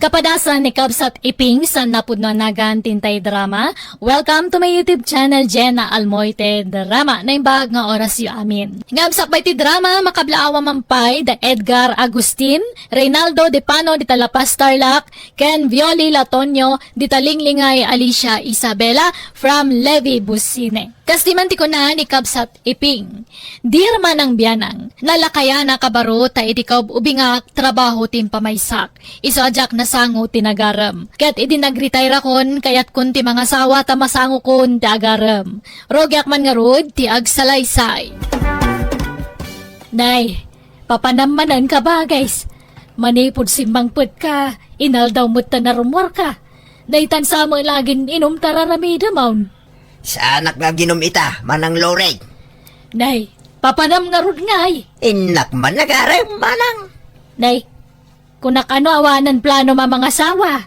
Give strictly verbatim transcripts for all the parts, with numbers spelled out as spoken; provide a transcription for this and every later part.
Kapadasan ni Kabsat Iping, saan napudno a nagan ti intay drama. Welcome to my YouTube channel, Jenna Almoite Drama. Naimbag nga orasyo amin. Ngem sakbay ti drama, makablaawa man pay da Edgar Agustin, Reynaldo De Pano dita La Paz, Tarlac, ken Violi Latonio dita Linglingay, Alicia Isabela from Levi Busine. Kas di man ti kuna ni Kabsat Iping, "Dear Manang Bianang, nalakayan a kabaro ta idi kaub-ubingak, trabaho ti impamaysak. Isu a diak nasango ti nagarem. Ket idi nagretire-akon, kayatkon ti mangasawa ta masangokon ti agarem. Rugiak man ngarud ti agsalaysay." Nay, papanam manen ka, bages. Manipud simmangpetka, inaldaw met ta narummuarka. Daytan sa met la agin-inum ta raramidem, awn. Saanak nga aginum ita, Manang Loreng. Nay, papanam ngarud ngay. Innak man nagarem, Manang. Nay, kunak ano awanen planom a mangasawa.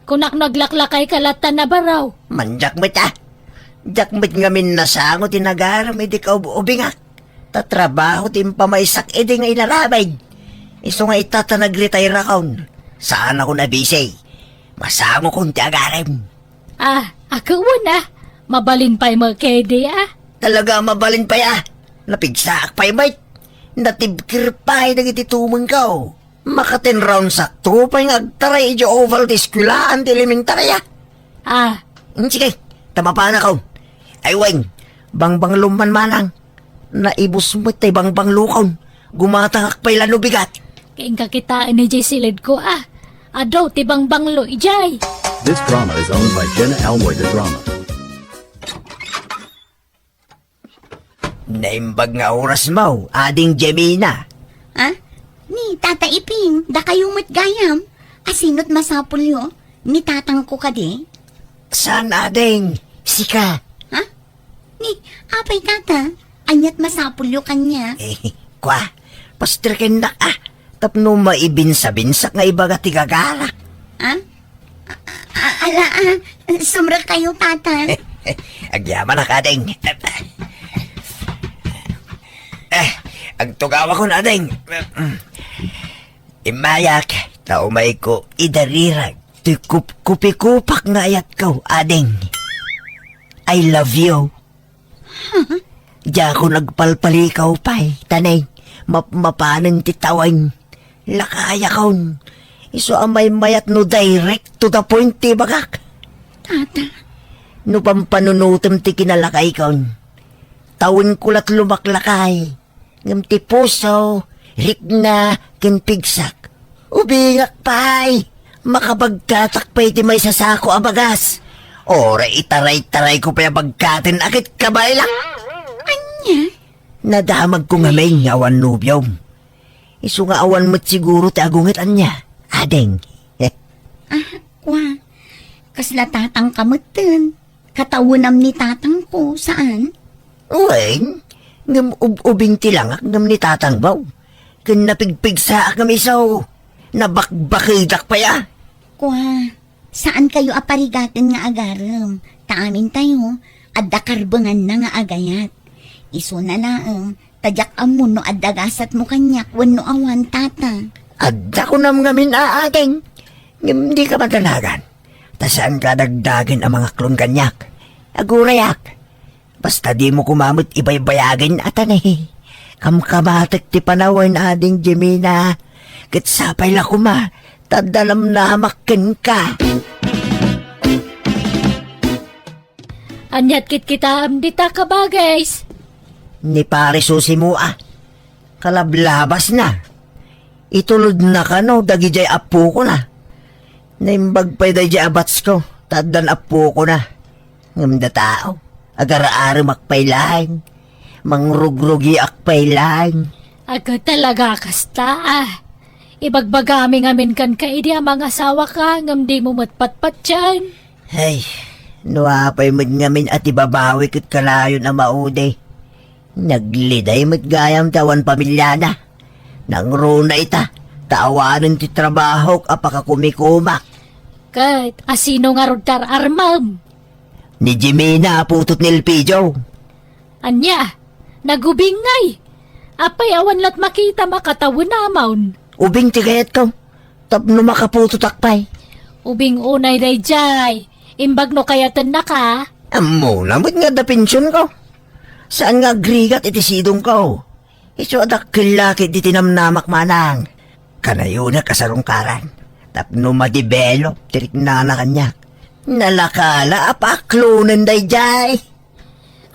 Kunak no aglaklakayka latta a baro. Mandiak met a. Diak met ngamin nasango ti nagarem idi kaub-ubingak. Ta trabaho ti impamaysak idi nga inaramid. Isu nga ita ta nagretire-akon. Saanakon a busy. Masangokon ti agarem. Ah, a ket wen a. Mabalin pay met kadi a. Talaga a mabalin pay a. Napigsaak pay met. Natibker pay dagiti tumengko. Maka-ten rounds-akto pay nga agtaray idiay oval ti eskuelaan ti elementary a. Ah. Hmm, sige, ta mapanakon. Ay wen, bangbanglom man, Manang. Naibus met ti bangbanglokon. Gumatangak pay la no bigat. Ket inka kitaen idiay silidko a. Adu ti bangbanglo idiay. This drama is owned by Jenna Almoy the Drama. Naimbag nga orasmo, Ading Jemina. Ah? Ni Tata Iping, dakayo met gayam. Asino't masapulyo? Ni tatangko kadi? Saan, Ading? Sika. Ha? Ni, apay, Tata? Ania't masapulyo kaniak? Eh, kua, paster kennak a. Tapno maibinsa-binsak nga ibaga ti gagarak. Ah? A-, a-, ala, ah, sumrek kayo, Tata. Agyamanak, Ading. Eh, agtugawakon, Ading. Immayak, ta umayko idarirag ti kup-, kupikupak nga ayatko, Ading. I love you. Diakon agpalpalikaw pay, ta nay, mapmapanen ti tawen. Lakayakon. Isu a maymayat no direct to the point ti ibagak. Tata. No pampanunotem ti kinalakaykon, tawenko la't lumaklakay. Ngem ti puso, rikna, ken pigsak. Ubingak pay! Makabagkatak pay ti maisasako a bagas. Uray itaray-tarayko pay a bagkaten a ket kabaelak. Ania? Nadamagko ngamin nga awan nobiom. Isu nga awan met siguro ti agunget ania, Ading. Ah, kua. Kasla tatangka metten. Katawenam ni tatangko, saan? Wen, ngem ub-ubing ti langak ngem ni tatangmo. Ken napigpigsaak ngem isu, nabakbakedak pay a. Kua, saankayo a parigaten nga agarem, ta amintayo, adda karbenganna nga agayat. Isuna laeng, ta diak ammo no adda gasatmo kaniak wenno awan, Tata. Adda kunam ngamin a, Ading, ngem dika madanagan. Ta saanka a dagdagen a mangaklon kaniak. Agurayak. Basta dimo koma met ibaybayagen a, ta nay, kamkamatek ti panawen, Ading Jemina. Ket sapay la koma, ta adda namnamak kenka. Ania't kitkitaem dita, kabages? Ni Pare Susimo a. Kalablabasna. Itulodna kano dagidiay appokona. Naimbag pay daydiay a batsko, ta addan appokona. Ngem datao, agar-aremak pay laeng. Mangrugrugiak pay laeng. Aga talaga kasta, ah. Ibagbagami ngamin kenka idi a mangasawaka, ngem dimo met patpatien. Ay, no apay met ngamin a ti babawi ket kanayon a maudi. Nagliday met gayam ti awan pamiliana. Nangruna ita, ta awanen ti trabahok a pakakumikumak. Ket asino ngarud ti ar-armem? Ni Jimena a putot ni Elpidio. Ania? Nagubing ngay? Apay awan la't makitam a katawenamon? Ubing ti gayatko. Tapno makaputotak pay. Ubing unay daydiay. Imbag no kayatennaka. Ammona met nga adda pensionko. Saan nga agrigat iti sidongko. Isu a dakkel la ketdi ti namnamak manang. Kanayonak a sarungkaran tapno ma-develop ti riknana kaniak. Nalaka la a paaklonen daydiay.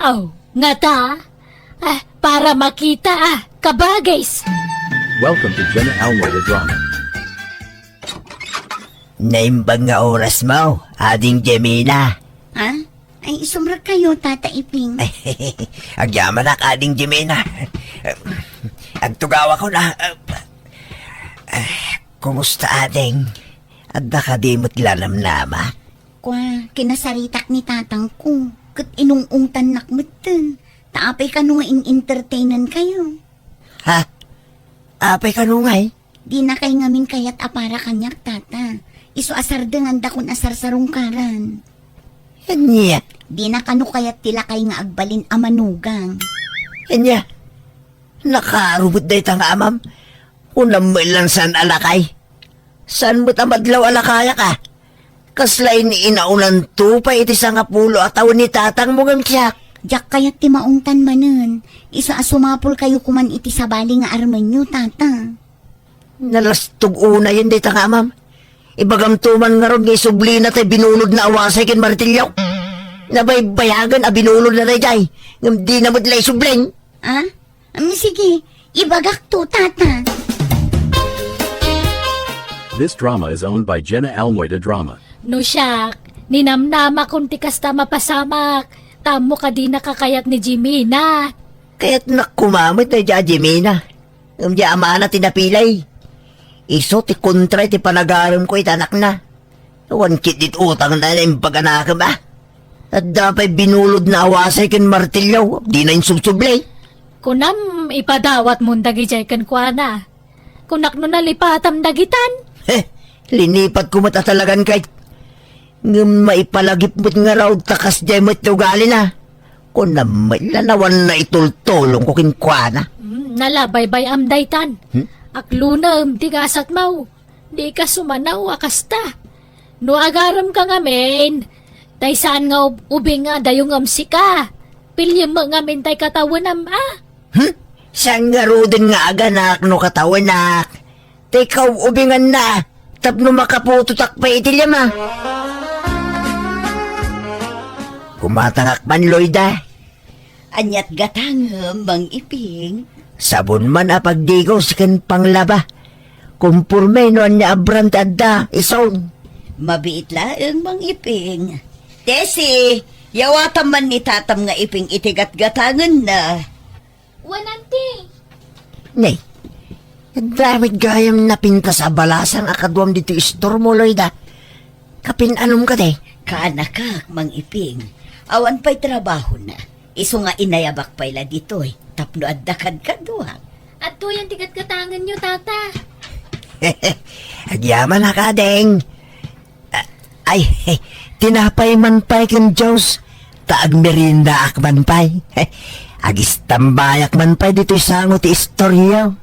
Aw, ngata? Ah, para makita, ah, kabagis. Welcome to Jenna Almoy the Drama. Naimbag nga orasmo, Ading Jemina. Ha? Ay, sumrekkayo, Tata Iping. Agyamanak, Ading Jemina. Agtugawakon. Kumusta, Ading? Adda kadi met la namnamak? Kua, kinasaritak ni tatangko, ket inung-ungtannak metten. Ta apay kano nga in-entertainenkayo? Ha? Apay kano ngay? Dinakay ngamin kayat a para kaniak, Tata. Isu a sardengandakon a sarsarungkaran. Ania? Dina kano kayat ti lakay nga agbalin a manugang. Ania? Nakaaro met dayta nga amam. Kunam met la saan a lakay. Saan met a madlaw a lakayak a? Kasla in-inaunanto pay iti sangapulo a tawen ni tatangmo ngem siak. Diak kayat ti maungtan manen. Isu a sumapulkayo koman iti sabali nga armenyo, Tata. Nalastog unayen dayta nga amam. Ibagamto man ngarud nga isublina tay binulodna a wasay ken martilyo. Nabaybayagen a binulodna daydiay, ngem dina met la isubli. Ah? Am, sige, ibagakto, Tata. This drama is owned by Jenna Almoy de Drama. No siak, ninamnamakon ti kasta a mapasamak. Ta ammok a dinaka kayat ni Jimina. Kayatnak koma met daydiay a Jimina. Ngem diay amana ti napilay. Isu ti kontra iti panagaremko iti anakna. Awan ketdi ti utangna a naimbag a nakem a. Adda pay binulodna a wasay ken martilyo, dina insubsubli. Kunam, ipadawatmon dagidiay kenkuana. Kunak no nalipatam dagitan. He, linipatko met a talagan kay. Ngem maipalagip met ngarud ta kasdiay met ti ugalina. Kunam met la no awan naitultulongko kenkuana. Hmm, nalabaybay-am daytan. Hmm? Aklonem ti gasatmo. Dika sumanaw a kasta. No agaremka ngamin, tay saan nga ub-, ubing nga adayo ngem sika. Piliem met ngamin tay katawenam a. Hmm? Saan ngaruden nga aganak no katawenak? Tay kaub-ubinganna tapno makaputotak pay iti liema. Gumatangak man, Loida. Aniat gatangem, Mang Iping? Sabon man a pagdigos ken panglaba. Komporme no ania a brand ti adda, isun. Mabiit laeng, Mang Iping. Tessie, yawatam man ni tatam nga Iping iti gatgatangenna. Wen, Auntie. Nay, adda met gayam napintas a balasang a kaduam ditoy istormo, Loida. Kapin-anom kadi? Kaanakak, Mang Iping. Awan pay trabahona. Isu nga inayabak pay la ditoy tapno adda kadkaduak. Adtoyen ti gatgatangenyo, Tata. Agyamanak, Ading. A-, ay, tinapay man pay ken juice, ta agmeriendaak man pay. Agistambayak man pay ditoy sango ti istoryo.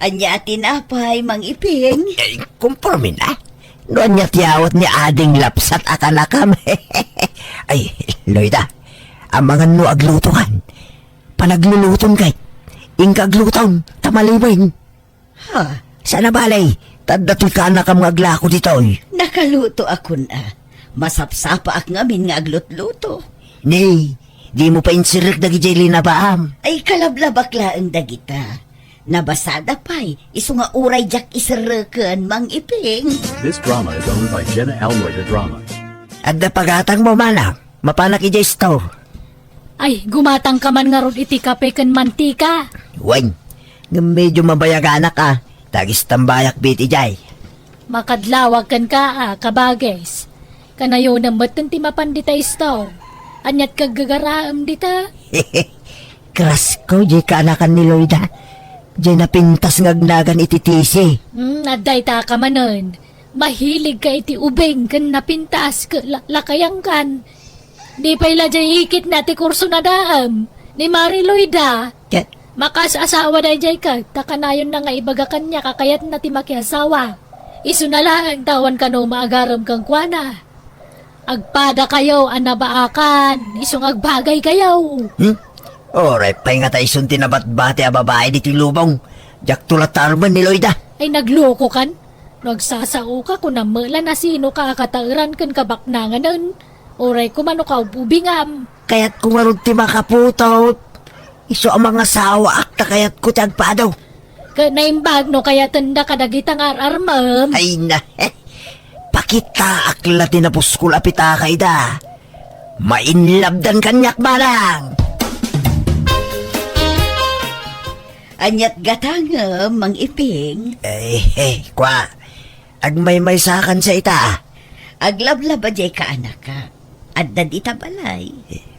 Ania a tinapay, Mang Iping? Eh, komporme na. No ania ti awat ni Ading Lapsat a kanakam. Ay, Loida, amangan no aglutokan. Panagluluton kay. Inka agluton, ta maliwen. Ha? Saan a bale, ta adda toy kanakam nga aglako ditoy. Nakalutoakon a. Masapsapaak ngamin nga aglutluto. Nay, dimo pay insirrek dagidiay linabaam. Ay, kalablabak laeng dagita. Nabasada pay, isu nga uray diak iserreken, Mang Iping. This drama is owned by Jenna Almoy de Drama. Adda pagatangmo, manang? Mapanak idiay store. Ay, gumatangka man ngarud iti kape ken mantika. Wen, ngem medio mabayaganak a, ta agistambayak met idiay. Makadlawag kenka a, kabagis. Kanayonem metten ti mapan dita store. Aniat kaggagaraem dita? Krasko, diay kaanakan ni Loida. Diay napintas nga agnagan iti tisi. Hmm, adda ita ka manen. Mahilig ka iti ubing ken napintas ket la-, lakayankan. Di pay la diay ikitna ti kurso na daem ni Mari Loida. Ket? Makaas-asawa daydiay ket ta kanayonna nga ibaga kaniak a kayatna ti makiasawa. Isuna laeng ta awan kano maagarem kenkuana. Agpadakayo a nabaakan, isu nga agbagaykayo. Hmm? Uray pay ngata isun ti nabatbati a babai ditoy lubong. Diakto latta armen ni Loida. Ay, naglokokan? No agsasaoka, kunam met la no sinoka a kataeran ken kabaknanganen. Uray koma no kaub-ubingam. Kayatko ngarud ti makaputot. Isu a mangasawaak ta kayatko ti agpado. Ket naimbag no kayatenda kadagita nga ar-armem. Ay na, pakitaak la ti napuskol a pitaka ida. Mainlabdan kaniak, manang! Aniat gatangem, Mang Iping? Eh, eh, kwa. Agmaymaysakan sa ita. Aglablaba diay kaanaka. Adda dita balay.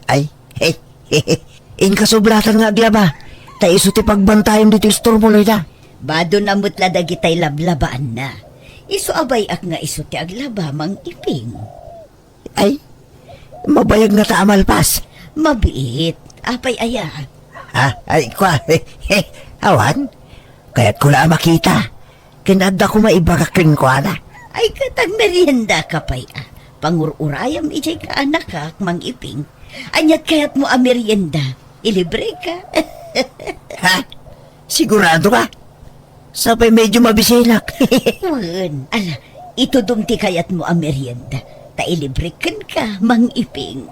Ay, eh, eh, eh. Inka sublatan nga aglaba. Ta isu ti pagbantayem ditoy istormo, Loida. Badona met la dagitay lablabaanna. Isu a bay-ak nga isu ti aglaba, Mang Iping. Ay, mabayag ngata a malpas. Mabiit. Apay aya? Ha? Ay, kwa, awan. Kayatko la a makita. Ken adda koma ibagak kenkuana. Ay, ket agmeriendaka pay a. Pangur-urayam idiay kaanakak, Mang Iping. Aniat kayatmo a merienda? Ilibreka. Ha? Sigurado ka? Sapay medyo mabisinak. Wen, ala, itudom ti kayatmo a merienda. Ta ilibrek kenka, Mang Iping.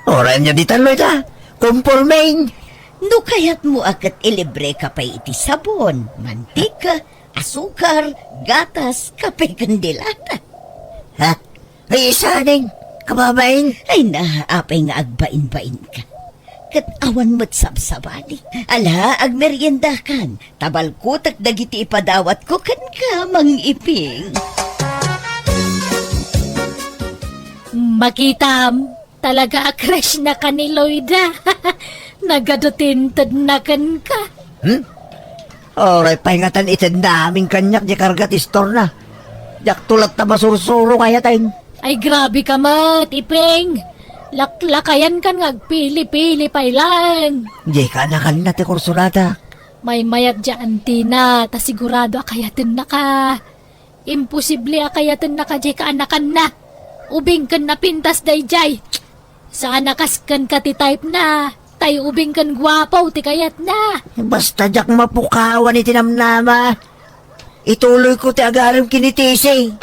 Uray ania ditan, Loida. Kompormeng. No kayatmo a ket ilibreka pay iti sabon, mantika, asukar, gatas, kape ken delata. Ha? Ay, saan, kababain? Ay na, apay nga agbainbainka. Ket awan met sabsabali. Ala, agmeriendakan. Ta balkutek dagiti ipadawatko kenka, Mang Iping. Makitam, talaga a crush na ka ni Loida. Nagadu ti inted na kenka. Hmm? Uray pay ngatan itedna amin kaniak diay karga ti istorna. Diakto latta masursuro nga ayaten. Ay, grabe ka met, Iping. Laklakayan kan nga agpili-pili pay laeng. Diay kaanakanna ti kursonadak. Maymayat diay antina, ta sigurado a kayatenna ka. Imposible a kayatenna ka diay kaanakanna. Ubing ken napintas daydiay. Saan a kas kenka ti type na. Tay ubing ken guapo ti kayatna. Basta diak mapukawan iti namnama. Ituloyko ti agarem ken ni Tisi.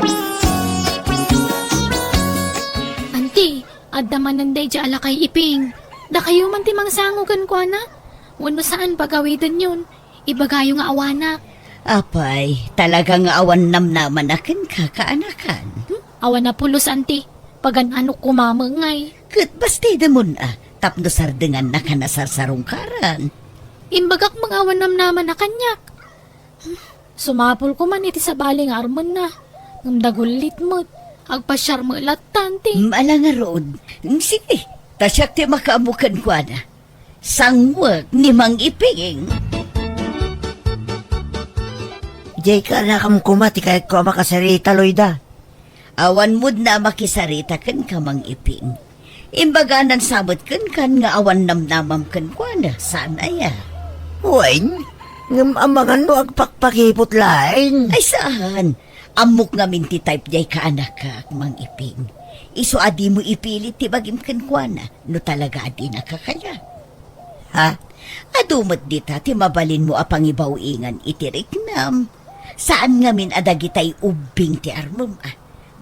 Anti, adda manen daydiay a lakay, Iping. Dakayo man ti mangsango kenkuana? Wenno saan pagawidenyon? Ibagayo nga awanak. Apay, talaga nga awan namnamana kenka, kaanakan? Hmm? Awan a pulos, anti. Pagan-anok koma met ngay. Ket bastidemon a, tapno sardengannaka a sarsarungkaran. Imbagak met nga awan namnamana kaniak. Hmm, sumapulko man iti sabali nga armenna. Ngem dagullit met. Agpasiar met latta, anti. Hmm, ala ngarud. Hmm, sige, ta siak ti makaammo kenkuana. Sanguek ni Mang Iping. Diay kaanakam koma ti kayatko a makasarita, Loida. Awan met a makisarita kenka, Mang Iping. Imbaganan sa met kenkan nga awan namnamam kenkuana, saan aya? Wen, ngem amangan no agpakpakipot laeng. Ay, saan? Ammok ngamin ti type diay kaanakak, Mang Iping. Isu a dimo ipilit ti bagim kenkuana no talaga a dinaka kayat. Ha? Adu met dita ti mabalinmo a pangibaw-ingan iti riknam. Saan ngamin a dagitay ubbing ti armem a,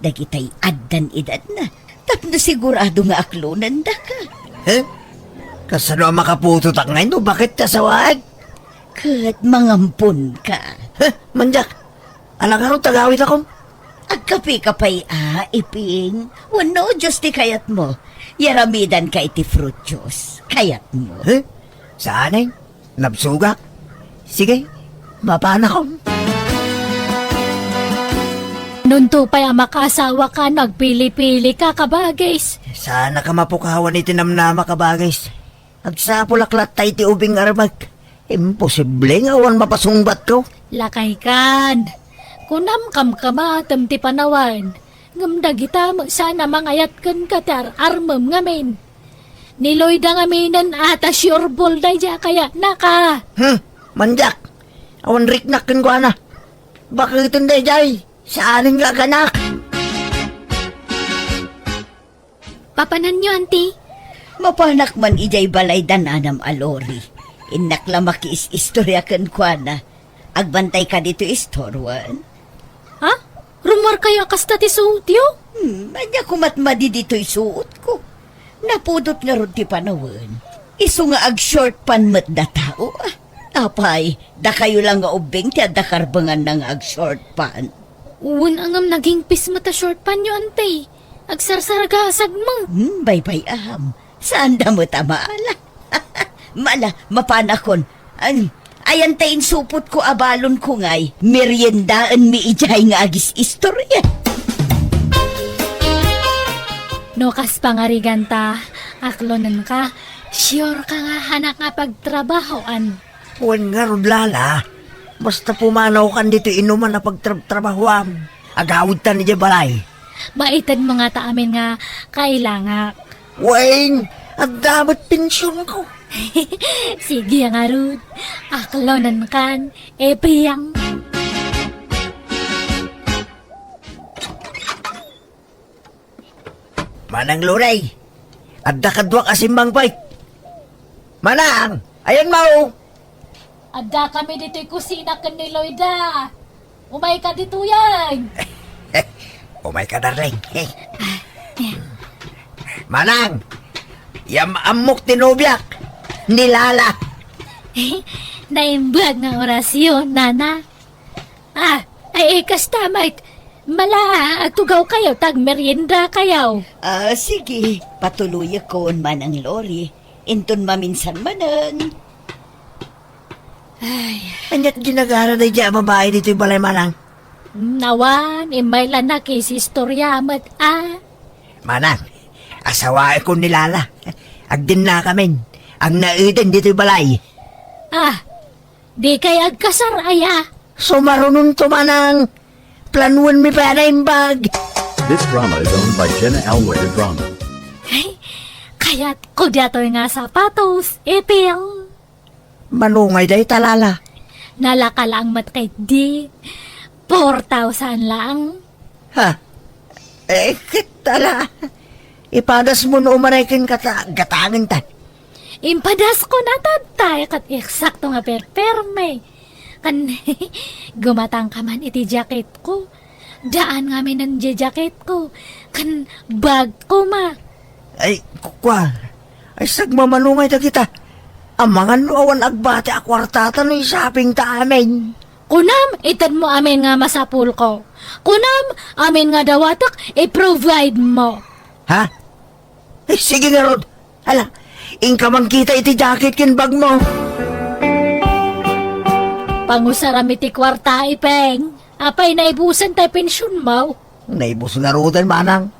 dagitay addan edadna, tapno sigurado nga aklonendaka. He? Kasano a makaputotak ngay no baket ti asawaek? Ket mangamponka. He? Mandiak? Ala ngarud ti agawidakom? Agkapeka pay a, Iping? Wenno, juice ti kayatmo? Yaramidanka iti fruit juice. Kayatmo? Eh? Saanen? Nabsogak? Sige, mapanakom. Nunto pay a makaasawaka, nagpili-pilika, kabagis. Saanka mapukawan iti namnama, kabagis. Agsapulak latta iti ubing nga armek. Imposible nga awan mapasungbatko. Lakaykan, kunam kamkamatem ti panawen, ngem dagita met saan a mangayat kenka ti ar-armem ngamin. Ni Loida ngaminen a ta sure ball daydiay a kayatnaka. Hmm, mandiak. Awan riknak kenkuana. Baketen daydiay? Saanen nga aganak? Papananyo, Auntie? Mapanak man idiay balay da nanam a Lori. Innak la makiis-istorya kenkuana. Agbantay ka ditoy istoruan? Ha? Rummuar kayo a kasta ti suotyo? Hmm, ania koma ti madi ditoy suotko? Napudot ngarud ti panawen. Isu nga ag-short pant met da tao, ah. Apay, dakayo lang nga ubbing ti adda karbenganna nga ag-short pant. Wen a ngem nagingpis met a short pantyo, Auntie. Agsarsargasag met. Hmm, baybay-am. Saanda met a maala. Mala, mapanakon. Ay, ayan ta insupotko a balonko ngay, meriendaenmi idiay nga agis-istorya. No kas pangariganta, aklonenka, sure ka nga hanak nga pagtrabahoan. Wen ngarud, Lala, basta pumanawkan ditoy inuman a pagtrabtrabahoam, agawidtan idiay balay. Maitedmo ngata amin nga kailangak. Wen, adda met pensionko. Sige ngarud, aklonenkan, Epiang. Manang Lori, adda kaduak a simmangpet. Manang, ayanmo? Adda kami ditoy kusina ken ni Loida. Umayka ditoyen. Umayka, darling. Manang, yam-ammok ti nobiak, ni Lala. Naimbag nga orasyon, nana. Ah, ay, ay, kasta met. Mala, agtugawkayo ta agmeriendakayo. Ah, sige. Patuloyekon, Manang Lori. Inton maminsan manen. Ay. Aniat ginagara daydiay a babai ditoy balay, Manang? Nawan, immay la nakisistorya met, ah. Manang, asawaekon ni Lala. Agdennakamin. Agnaeden ditoy balay. Ah, Dikay agkasar aya? Sumarunonto, Manang. Planuenmi pay a naimbag. This drama is owned by Jenna Alway Drama. Ay, kayatko daytoy nga sapatos, Ipil. Mano ngay dayta, Lala? Nalaka laeng met ketdi. Four thousand laeng. Ha? Eh, ket ala, ipadasmo no umanay kenka ta gatangentan. Impadasko na tatta, ket eksakto nga perperme. Kan, gumatangka man iti jacketko. Daan ngamin diay jacketko. Kan, bagko ma. Ay, kua. Ay, sagmamano ngay dagita. Amangan no awan agbati a kuartata no i-shoppingta amin. Kunam, itedmo amin nga masapulko. Kunam, amin nga dawatek, i-provide mo. Ha? Eh, sige ngarud. Ala, inka man kita iti jacket ken bagmo. Pangusaram iti kuarta, Ipeng. Apay, naibusen tay pensionmo? Naibus ngaruden, Manang.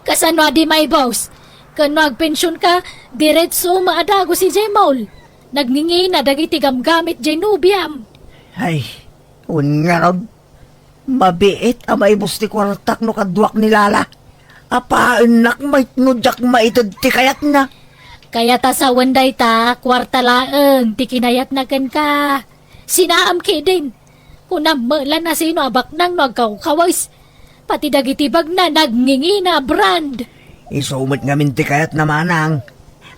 Kasano a di maibus? Ken no agpensionka, diretso met a dagus idiay mall. Nagngingina dagiti gamgamit diay nobiam. Ay, wen ngarud, mabiit a maibus ti kuartak no kaduak ni Lala. Apaennak met no diak maited ti kayatna. Kayat a sawen dayta, kuarta laeng ti kinayatna kenka. Sinaam ketdin. Kunam met la no sino a baknang no agkawkawes. Pati dagiti bagna nagngingina a brand. Isu met ngamin ti kayatna, Manang.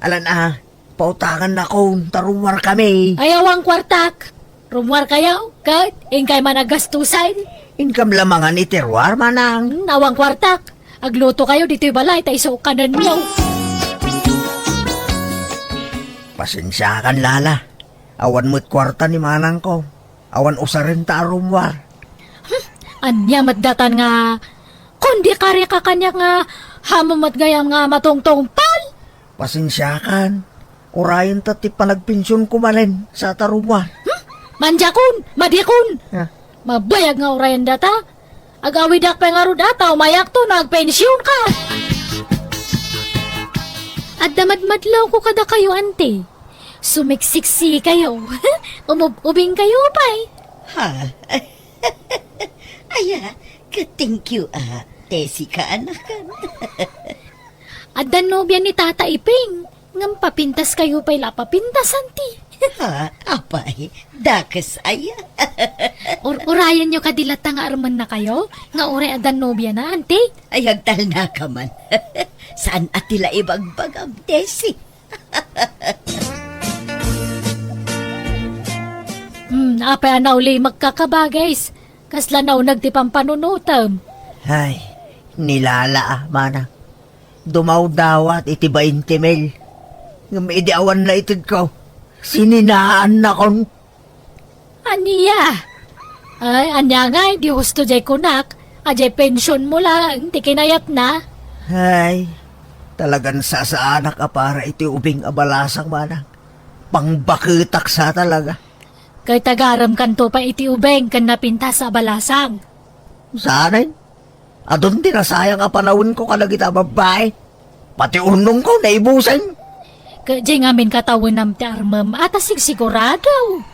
Alan a, pautangannakon ta rummuarkami. Ay, awan kuartak. Rummuarkayo, ket inkay man a gastusen. Inkam la mangan iti ruar, Manang. Hmm, awan kuartak. Aglutokayo ditoy balay ta isu kanenyo. Pasensiakan, Lala. Awan met kuarta ni manangko. Awan usarenta a rummuar. Hmm, ania met daytan nga, kundi kari ka kaniak nga, hamo met gayam nga matungtungpal? Pasensiakan. Urayenta ti panagpensionko manen, sa ta rummuar. Hmm? Mandiakon, madiakon. Ah. Mabayag nga urayen data. Agawidak pay ngarud a ta umayakto no agpensionka. Adda madmadlawko kadakayo, Auntie. Sumiksiksi kayo. Umub-ubing kayo pay. Ha? Aya, ka-, thank you, ah. Tesi ka, anakan. Adda nobia ni Tata Iping. Ngem papintas kayo pay la papintasan ti. Ha, apay, dakes aya. Ur-urayenyo kadi latta nga armennakayo, nga uray adda nobiana, anti? Ay, agtalnaka man. Saan a ti la ibagbagam, Desi? Hmm, apay a nauli magkakabagis? Kasla nauneg ti pampanunotem? Ay, nilala a, manang. Dumawdawat iti bainte mil. Ngem idi awan naitedko, sininaannakon. Ania? Ay, ania ngay, di husto jay kunak, a jay pensionmo laeng ti kinayatna? Ay, talagan sasaanak a para iti ubing a balasang, manang. Pangbaketak sa talaga. Ket agaremkanto pay iti ubing ken napintas a balasang. Saanen? Adun ti nasayang a panawenko kadagita a babbai. Pati urnongko naibusen. Ket jay ngamin katawenam ti armem a ta sigsigurado.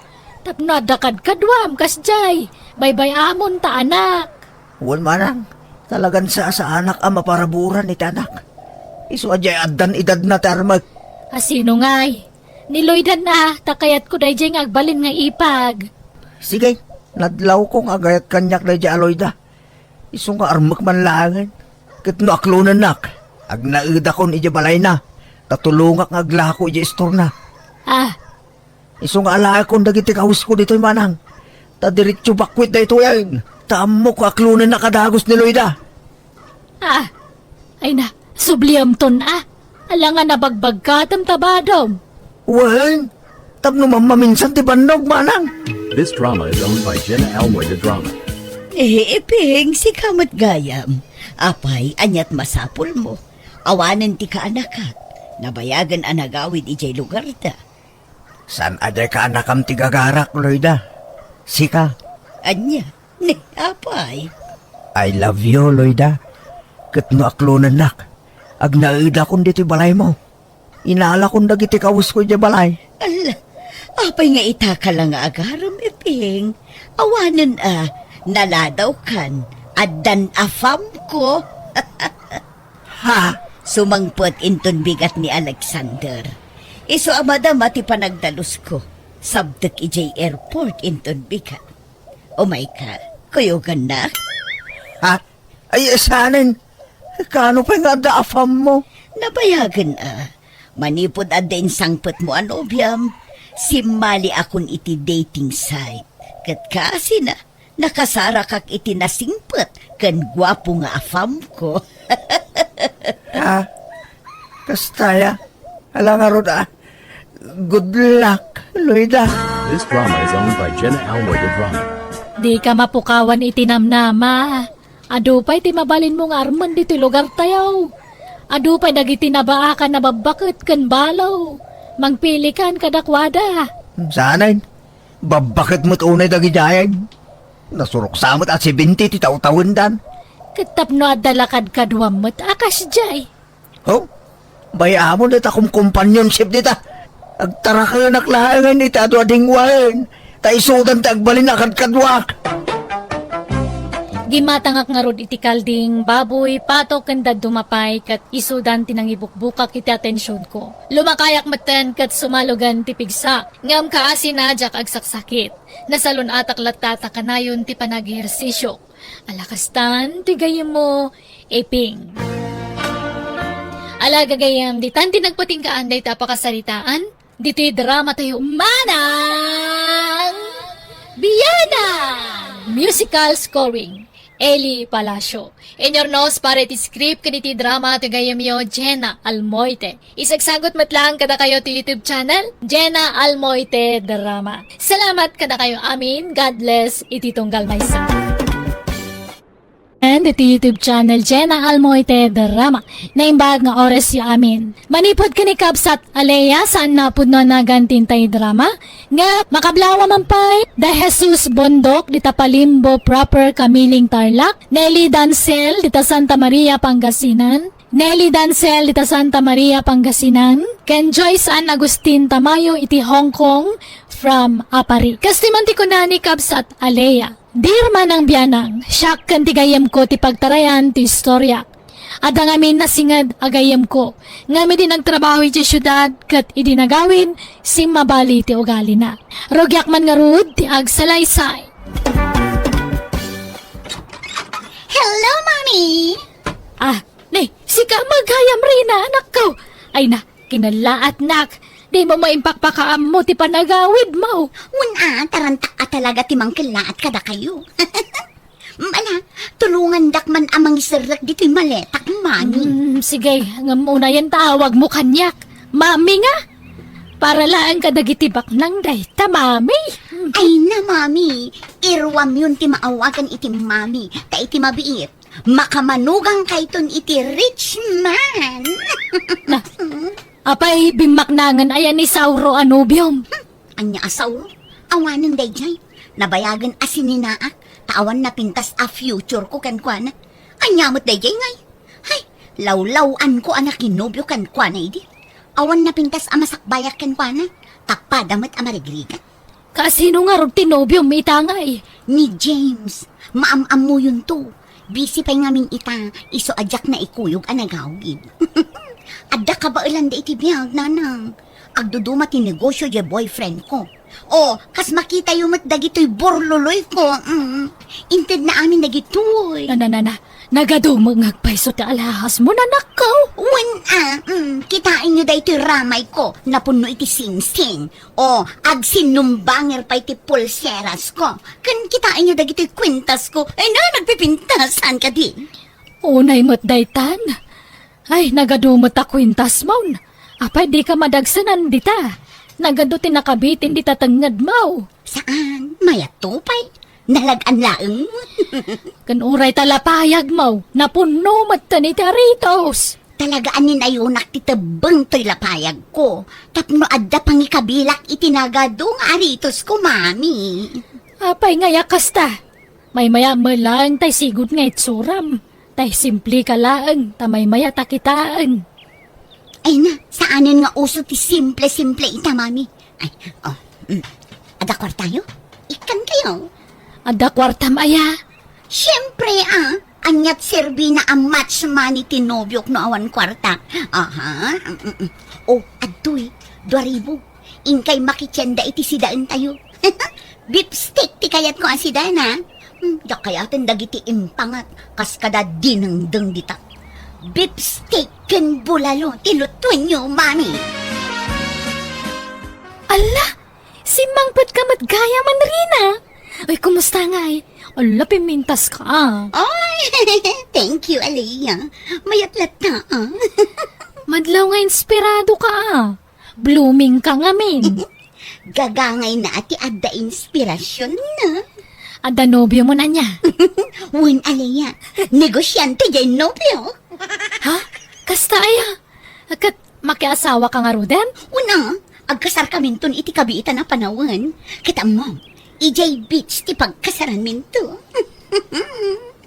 Tapno adda kadkaduam kasjay, baybay-amon ta anak. Wen manang, talagan sasaanak a maparaburan iti anak. Isu a jay addan edadna ti armek. A sino ngay? Ni Loida a, ta kayatko dayjay nga agbalin nga ipag. Sige, nadlawko nga agayat kaniak dayjay a Loida. Isu nga armek man laengen. Ket no aklonennak, agnaedakon idiay balayna, ta tulongak nga aglako idiay istorna. Ah. Isu nga alaekon dagiti kawisko ditoy, manang. Ta diretso bakwit daytoyen. Ta ammok nga aklonennak a dagus ni Loida. Ah. Ay na, subliamton a. Ala nga nabagbagkatem ta badom. Wen, tapno mammaminsan ti bannog, manang. This drama is owned by Jenna Almoy de Drama. Eh, Iping, sika met gayam. Apay, aniat masapulmo? Awanen ti kaanakat. Nabayagen a nagawid idiay lugarda. Saan a diay kaanakam ti gagarak, Loida? Sika? Ania? Ni, apay? I love you, Loida. Ket no aklonennak, agnaedakon ditoy balaymo. Inalakon dagiti kawisko idiay balay. Ala, apay nga ita ka la nga agarem, Iping? Awanen a, naladawkan, addan afamko. Ha? Sumangpet inton bigat ni Alexander. Isu a madama ti panagdalusko. Sabdek idiay airport inton bigat. Umayka, kuyogannak? Ha? Ay, saanen? Kaano pay nga adda afammo? Nabayagen a. Manipud adda insangpetmo a nobiam, simmaliakon iti dating site. Ket kaasina, nakasarakak iti nasingpet ken guapo nga afamko. Ha? Kasta aya? Ala ngarud a. Good luck, Loida. This drama is owned by Jenna Almoy de Drama. Dika mapukawan iti namnama. Adu pay ti mabalinmo nga armen ditoy lugartayo. Adu pay dagiti nabaakan a babbaket ken balo. Mangpilikan kadakuada. Saanen? Babbaket met unay dagidiay. Nasuroksa met a seventy ti tawtawendan. Ket tapno adda la kadkaduam met a kasdiay. Oh, bay-amon dita kumcompanionship dita. Agtarakenak laengen iti adu a dingwaen, ta isudan ti agbalin a kadkaduak. Gimatangak ngarud iti kalding, baboy, patok, ken dadduma pay, ket isudan ti nangibukbukak iti atensionko. Lumakayak metten ket sumalugen ti pigsa, ngem kaasina diak agsaksakit. Nasalun-atak latta ta kanayon ti panagehersisio. Ala kastan ti gayyemmo, Iping. Ala gagayyem, ditan ti nagpatinggaan dayta a pakasaritaan, ditoy drama tayo, Manang Bianang! Musical scoring, Eli Palacio. Inurnos para iti script ken iti drama ti gayyemyo, Jenna Almoite. Isagsagut met laeng kadakayo ti YouTube channel, Jenna Almoite Drama. Salamat kadakayo amin. God bless iti tunggal maysa. And iti YouTube channel, Jenna Almoite Drama. Naimbag nga oras ya amin. Manipud ken ni Kabsat Alea, saan na pudno a nagan ti intay drama. Nga, makablawa man pay, da Jesus Bondok, dita Palimbo proper, Kamiling, Tarlac. Nelly Dancel, dita Santa Maria, Pangasinan. Nelly Dancel dita Santa Maria, Pangasinan, ken Joyce Ann Agustin Tamayo iti Hong Kong from Aparri. Kastoy man ti kuna ni Kabsat Alea, Dear Manang Bianang, siak ken ti gayyemko ti pagtarayan ti istoriak. Adda ngamin nasinged a gayyemko, ngem idi nagtrabaho idiay siudad ket idi nagawid, simmabali ti ugalina. Rugiak man ngarud ti agsalaysay. Hello, Mami! Ah, ne, sika met gayam, Rina, anakko. Ay na, kinallaatnak. Dimo maimpakpakaammo ti panagawidmo. Wen a, tarantak a talaga ti mangkellaat kadakayo. Ala, tulongandak man a mangiserrek ditoy maletak, Mami. Mm, sige, ngem unayen ta awagmo kaniak. Mami nga? Para laeng kadagiti baknang dayta, Mami. Ay na, Mami. Iruamyon ti maawagan iti Mami. Ta iti mabiit, makamanugangkayton iti rich man. Na, apay bimmaknangen aya ni Sauro a nobiom? Hmm, ania a Sauro? Awanen daydiay. Nabayagen a sininaak, ta awan napintas a future ko kenkuana. Ania met daydiay ngay? Hay, lawlaw-anko a nakinobio kenkuana idi. Awan napintas a masakbayak kenkuana, ta pada met a marigrigat. Kasino ngarud ti nobiom ita ngay? Ni James. Maam-ammuyonto. Busy pay ngamin ita, isu a diak naikuyog a nagawid. Adda kabaelanda iti biag, nanang. Agduduma ti negosio diay boyfriend ko. O, kas makitayo met dagitoy burluloy ko. Mm. Intedna amin dagitoy. Na, na, na, na. Nagadumo nga agpayso ti alahasmo, nanakko. Wen a, mm, kitaenyo daytoy ramay ko, napunno iti singsing. O, agsinnumbanger pay ti pulseras ko. Ken kitaenyo dagitoy kuentas ko. Ay na, nagpipintas, saan kadi? Unay met daytan. Ay, nagadumo ta kuentasmon. Apay, dika madagsenan dita. Nagadu ti nakabitin dita tengngedmo. Saan? Mayatto pay. Nalag-an laeng. Ken uray ta lapayagmo, napunno metten iti aritos. Talaga a ninayonak ti tebbeng toy lapayagko, tapno adda pangikabilak iti nagadu nga aritosko, Mami. Apay ngay a kasta? Maymaya met laeng tay sigud nga itsuram. Tay simpleka laeng, ta maymaya ta kitaen. Ay na, saanen nga uso ti simple-simple ita, Mami. Ay, o, mm. Adda kuartayo? Ikkankayo? Adda kuartam aya? Siempre, a. Aniat serbina a match money ti nobiok no awan kuarta? Aha, mm, mm, mm. O, adtoy, dua ribu. Inkay makitienda iti sidaentayo. Beef steak ti kayatko a sidaan, a. Hmm, diak kayaten dagiti impangat, kas kada dinengdeng dita. Beef steak ken bulalo ti lutuenyo, Mami. Alla, simmangpetka met gayam, Rina. Ay, kumusta ngay? Alla, pimintaska, a. Ay, thank you, Alea. Mayat latta, a. Madlaw nga inspiradoka, a. Bloomingka ngamin. Gagangayna ti adda inspirasionna. Adda nobiomon ania? Wen, Alea. Negosiante diay nobiok. Ha? Kasta aya? Ket makiasawaka ngaruden? Wen a, agkasarkaminton iti kabiitan a panawen. Ket ammom, idiay beach ti pagkasaranminto.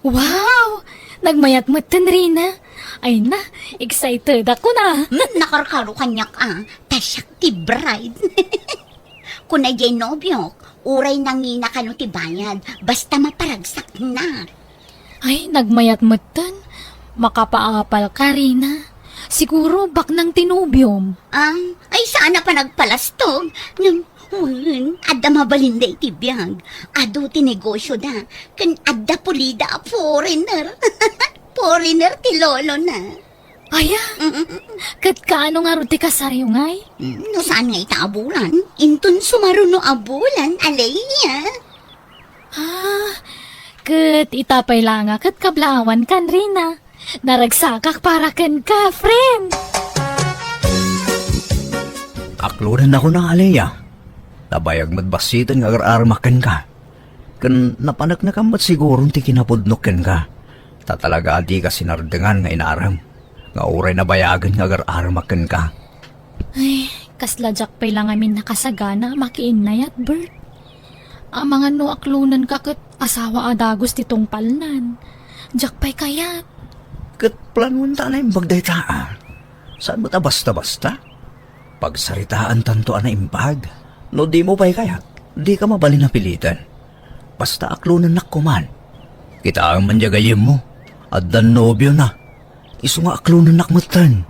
Wow! Nagmayat metten, Rina. Ay na, excited ako na. Hmm, nakarkaro kaniak, a. Ta siak ti bride. Kuna diay nobiok, uray nangina kano ti bayad, basta maparagsakna. Ay, nagmayat metten. Makapaapalka, Rina. Siguro, baknang ti nobiom. A, ay, saan a panagpalastog. Ngem, wen, adda mabalinda iti biag. Adu ti negosioda. Ken adda pulida a foreigner. Foreigner ti lolona. Aya? Mm-mm. Ket kaano ngarud ti kasaryo ngay? Mm, no saan nga ita a bulan? Inton sumaruno a bulan, Alea. A, ket ita pay la nga ket kablaawankan, Rina. Naragsakak para kenka, friend. Aklodennakon a, Alea. Nabayag met bassiten nga agar-aramak kenka. Ken napaneknekam met siguron ti kinapudnok kenka. Ta talaga a dika sinardengan nga inaram nga uray nabayagen nga agar-aramak kenka. Ay, kasla diak pay la ngamin nakasagana a makiinnayat, Bert. Amangan no aklonenka ket asawa a dagus ti tungpalnan. Diak pay kayat. Ket planuenta a naimbag dayta, a. Saan met a basta-basta? Pagsaritaantanto a naimbag. No dimo pay kayat, dika mabalin a piliten. Basta aklonennak koman. Kitaem man diay gayyemmo. Adda nobiona. Isu nga aklonennak metten.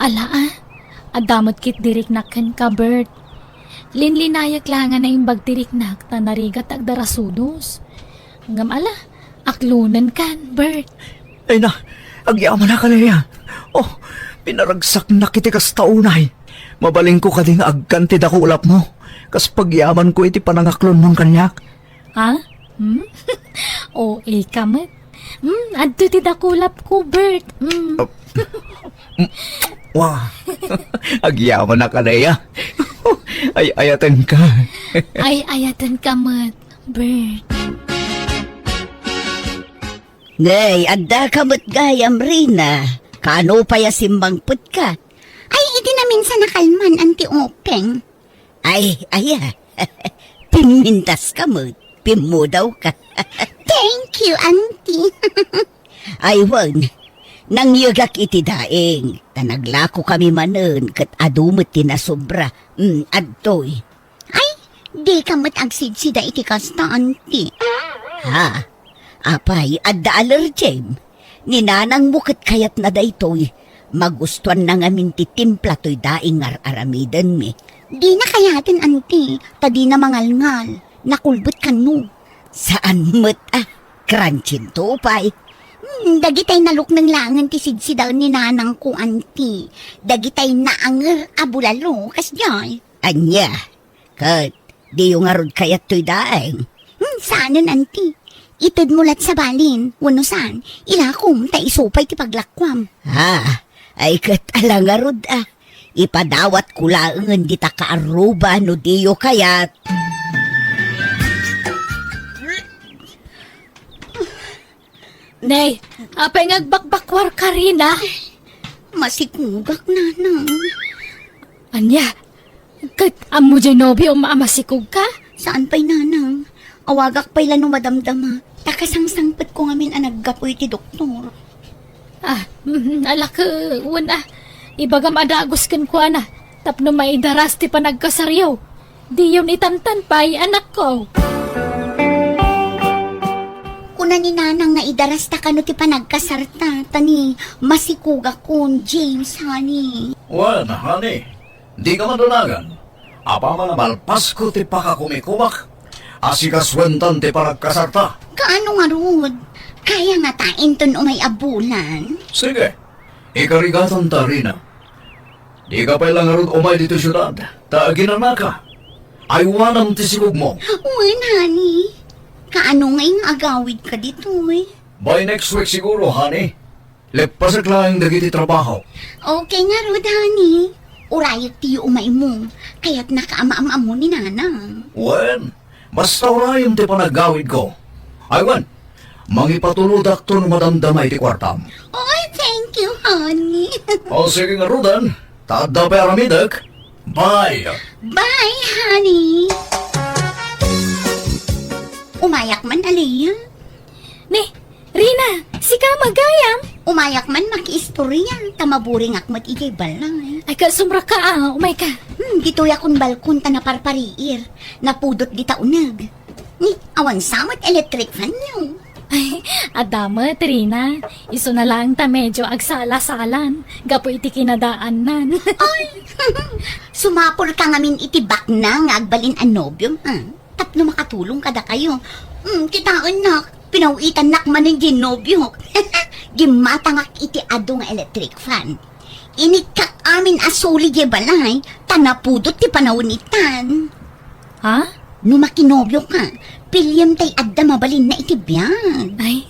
Ala, a. Adda met ket diriknak kenka, Bert. Linlinayek la nga naimbag ti riknak ta narigat agdarasudos. Ngem ala, aklonenkan, Bert. Ay na, agyamanak a, Lea. Oh, pinaragsaknak iti kasta unay. Mabalinko kadi nga agkan ti dakulapmo, kas pagyamanko iti panangaklonmon kaniak. Ha? Hmm? O A ka met. Hmm, adto ti dakulapko, Bert. Hmm. Ah, mm, wa. Agyamanak a, Lea. Ay-ayatenka. Ay-ayatenka met, Bert. Nay, addaka met gayam, Rina. Kaano pay a simmangpetka? Ay, idi naminsan a kalman, Auntie Openg. Ay, aya. Pimmintaska met. Pimmudawka. Thank you, Auntie. Ay, wen. Nangyegak iti daing. Ta naglakokami manen ket adu met ti nasobra. Mm, adtoy. Ay, dika met agsidsida iti kasta, Auntie. Ha? Apay, adda allergem? Ni nanangmo ket kayatna daytoy. Magustuanna ngamin ti timpla toy daing nga ar-aramidenmi. Dina kayaten, Auntie, ta dina mangalngal. Nakulbet kano. Saan met a, crunchy to pay. Hmm, dagitay nalukneng laengen ti sidsida ni nanangko, Auntie. Dagitay naanger a bulalo, kasdiay. Ania? Ket diyo ngarud kayat toy daing? Hmm, saanen, Auntie. Itedmo lat sa balin, wenno saan, ilakom ta isu pay ti paglakuam. Ah, ay ket ala ngarud a. Ipadawatko laengen dita kaarruba no diyo kayat. Nay, apay nga agbakbakuarka, Rina? Masikugak, Nanang. Ania? Ket ammo diay nobiom a masikugka? Saan pay, Nanang. Awagak pay la no madamdama. Ta kasangsangpetko ngamin a naggapu iti doktor. Ah, mm, ala ket wen a. Ibagam a dagus kenkuana tapno maidaras ti panagkasaryo. Diyon itantan pay, anakko. Kuna ni Nanang nga idarasta kano ti panagkasarta, ta ni masikugakon, James, honey. Wen, honey, dika madanagan. Apaman a malpasko ti pakakumikumak, asikasuentan ti panagkasarta. Kaano ngarud? Kaya ngata inton umay a bulan? Sige, ikarigatanta, Rina. Dika pay la ngarud umay ditoy siudad, ta aginanaka. Aywanam ti sikugmo. Wen, honey. Kaano ngay nga agawidka ditoy? By next week siguro, honey. Leppasek laeng dagiti trabaho. Okay ngarud, honey. Urayek ti umaymo. Kayatnaka a maam-ammo ni Nanang. Wen, basta urayem ti panagawidko. Ay wen, mangipatulodakto no madamdama iti kuartam. Oy, thank you, honey. O, sige ngaruden, ta adda pay aramidek. Bye! Bye, honey! Umayak man, Aliyah. Ni, Rina, sika met gayam? Umayak man makiistorya, ta maburingak met idiay balay. Ay, kasumraka, ah, umayka. Hmm, ditoyakon balkon ta naparpariir. Napudot dita uneg. Ni, awan sa met electric fan-yo? Ay, adda met, Rina. Isuna laeng ta medyo agsala-salan gapu iti kinadaannan. Ay, sumapulka ngamin iti baknang nga agbalin a nobiom, ha? Tapno makatulong kadakayo. Hmm, kitaennak, pinaw-itannak manen diay nobiok. Gimmatangak iti adu nga electric fan. Inikkak amin a suli diay balay, ta napudot ti panawen itan. Ha? No makinobioka, piliem tay adda mabalinna iti biag. Ay,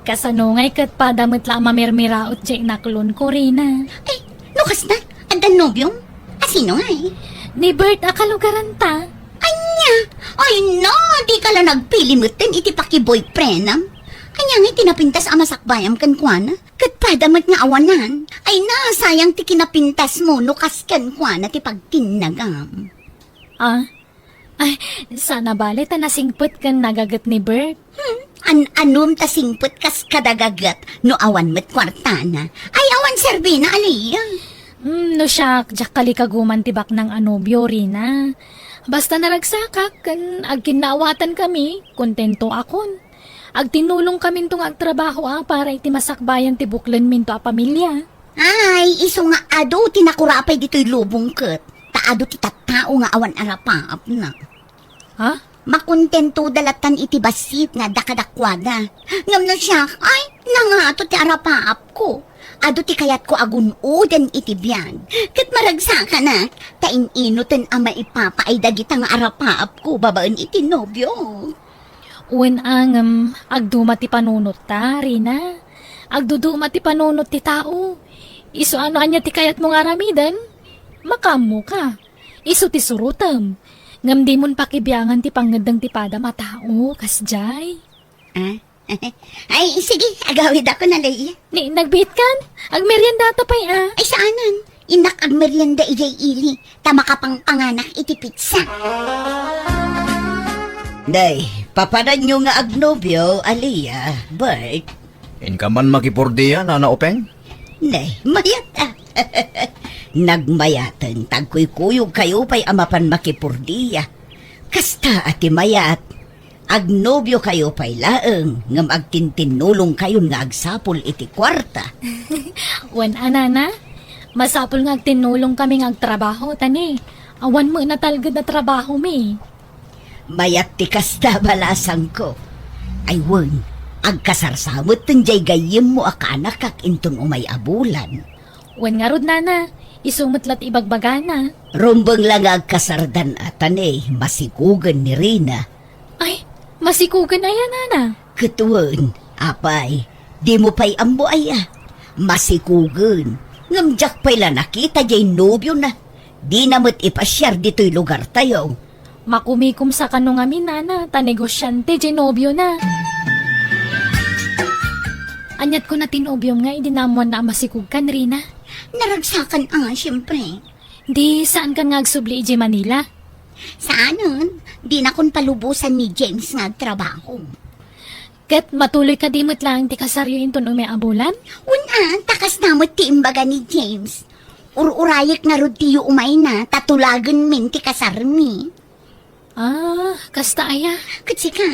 kasano ngay ket pada met la a mamirmiraot diay inaklonko, Rina? Ay, no kasta, adda nobiom? A sino ngay? Ni Bert a kalugaranta. Ania? Ay no, dika la nagpili metten iti pakiboyfriendam. Ania ngay ti napintas a masakbayam kenkuana? Ket pada met nga awanan. Ay na, sayang ti kinapintasmo no kas kenkuana ti pagtinnagam. Ah? Ay, saan a bale ta nasingpet ken nagaget ni Bert? Hmm, an-anom ta singpet kas kadagaget no awan met kuartana? Ay, awan serbina, Aliyah. Hmm, no siak, diak kalikaguman ti baknang a nobio, Rina. Basta naragsakak ken agkinnaawatankami, kontento akon. Agtinnulongkaminto nga agtrabaho a para iti masakbayan ti buklenminto a pamilia. Ay, isu nga adu ti nakurapay ditoy lubong ket ta adu ti tattao nga awan arapaapna. Ha? Makontentoda latan iti bassit nga adda kadakuada. Ngem no siak, ay, nangato ti arapaapko. Adu ti kayatko a gun-oden iti biag. Ket maragsakanak, ta in-inoten a maipapaay dagita nga arapaapko babaen iti nobio. Wen a ngem, agduma ti panunotta, Rina. Agduduma ti panunot ti tao. Isu a no ania ti kayatmo nga aramiden, makaammoka. Isu ti surotem. Ngem dimon pakibiangan ti pangngeddeng ti padam a tao, kasdiay. Ah? Ay, sige, agawidakon, Alea. Ni, nagbiitkan? Agmeriendata pay, a? Ay, saanen. Innak agmerienda idiay ili, ta makapangpanganak iti pizza. Nay, papananyo nga agnobio, Alea, Bert? Inka man makipurdia, Nana Openg? Nay, mayat a. Nagmayaten, ta agkuykuyogkayo pay a mapan makipurdia. Kasta a ti mayat, agnobiokayo pay laeng, ngem agtintinnulongkayon nga agsapul iti kuarta. Wen a, Nana, masapul nga agtinnulongkami nga agtrabaho, ta ni, awan met natalged a trabahomi. Mayat ti kasta, balasangko. Ay wen, agkasar sa metten diay gayyemmo a kaanakak inton umay a bulan. Wen ngarud, Nana, isu met la ti ibagbagana. Rumbeng la nga agkasardan a, ta ni, masikugen ni Rina. Ay, masikugen aya, Nana? Ket wen, apay, dimo pay ammo aya? Masikugen. Ngem diak pay la nakita diay nobiona. Dina met ipasiar ditoy lugartayo. Makumikom sa kano ngamin, Nana, ta negosiante diay nobiona. Aniat kuna ti nobiom nga idi naammoanna a masikogkan, Rina? Naragsakan a, siempre. Di, saankan nga agsubli idiay Manila? Saanen, dinakon palubosan ni James nga agtrabaho. Ket matuloy kadi met laeng ti kasaryo inton umay a bulan? Wen a, ta kasta met ti imbaga ni James. Ur-urayek ngarud ti yuumayna, ta tulagenmin ti kasarmi. Ah, kasta aya? Ket sika,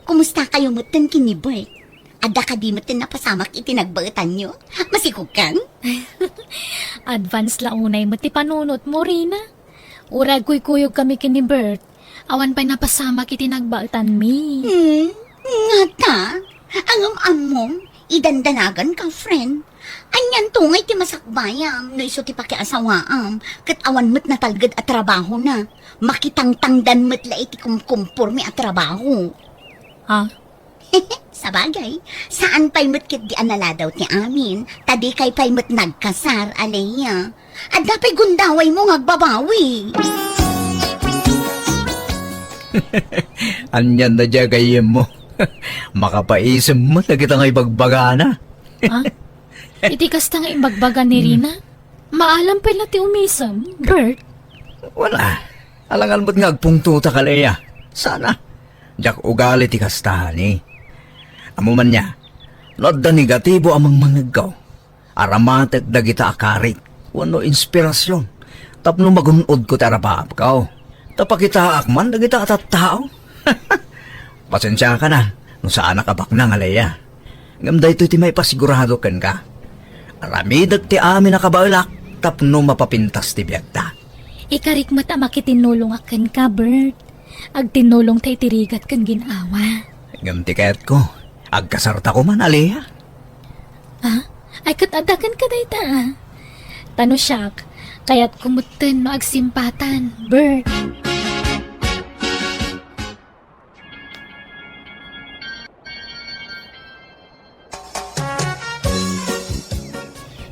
kumustakayo metten ken ni Bert? Adda kadi metten napasamak iti nagbaetanyo? Masikogkan? Advance la unay met ti panunotmo, Rina. Uray agkuykuyogkami ken ni Bert, awan pay napasamak iti nagbaetanmi. Hmm, ngata? Ngem ammom, idandanaganka, friend. Anianto ngay ti masakbayam no isu ti pakiasawaam, ket awan met natalged a trabahona? Makitangtangdan met la iti kumkumpormi a trabaho. Ah? Sabagay, saan pay met ketdi a naladaw ti amin, ta dikay pay met nagkasar, Alea. Adda pay gundawaymo nga agbabawi. Anian na diay gayyemmo? Makapaisem met dagita nga ibagbagana. Ah? Iti kasta nga imbagbaga ni Rina, maalam pay la ti umisem, Bert. Wala. Alangan met nga agpungtotak, Alea. Sana. Diak ugali ti kasta, ni. Ammo man nia, no adda negatibo a mangmangegko, aramatek dagita a karik wenno inspirasion tapno magun-odko ti arapaapko. Ta pakitaak man dagita a tattao. Pasensiakan a no saanak a baknang, Alea. Ngem daytoy ti maipasigurado kenka. Aramidek ti amin a kabaelak tapno mapapintas ti biagta. Ikarik met a makitinnulongak kenka, Bert. Agtinnulongta iti rigat ken gin-awa. Ngem ti kayatko, agkasarta koma, Alea. Ah? Ay, ket adda kenka dayta, a? Ta no siak, kayatko metten no agsimpatan, Bert.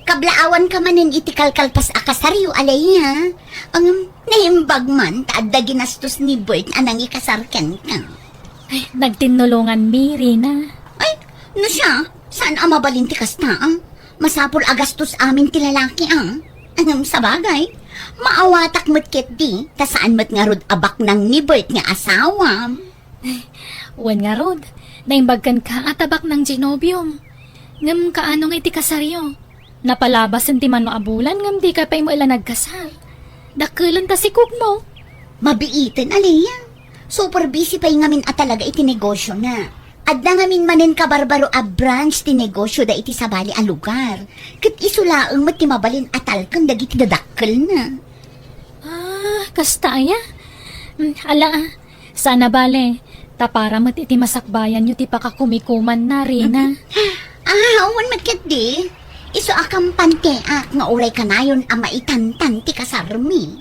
Kablaawanka manen iti kalkalpas a kasaryo, Alea. Ngem, naimbag man ta adda ginastos ni Bert a nangikasar kenka. Ay, nagtinnulonganmi, Rina. Ay, no siak, saan a mabalin ti kasta, a? Masapul a gastos amin ti lalaki, a? Ngem sabagay, maawatak met ketdi, ta saan met ngarud a baknang ni Bert nga asawam. Wen ngarud, naimbag kenka a ta baknang ti nobiom. Ngem kaano nga iti kasaryo? Napalabasen ti mano a bulan ngem dika pay met la nagkasar. Dakkelen ta sikogmo. Mabiiten, Alea. Super busy pay ngamin a talaga iti negosiona. Adda ngamin manen kabarbaro a branch ti negosyoda iti sabali a lugar. Ket isu laeng met ti mabalin a talken dagiti dadakkelna. Ah, kasta aya? Mm, ala, ah. Saan a bale, ta para met iti masakbayanyo ti pakakumikumanna, Rina. Ah, awan met ketdi. Isu a kampanteak nga uray kanayon a maitantan ti kasarmi.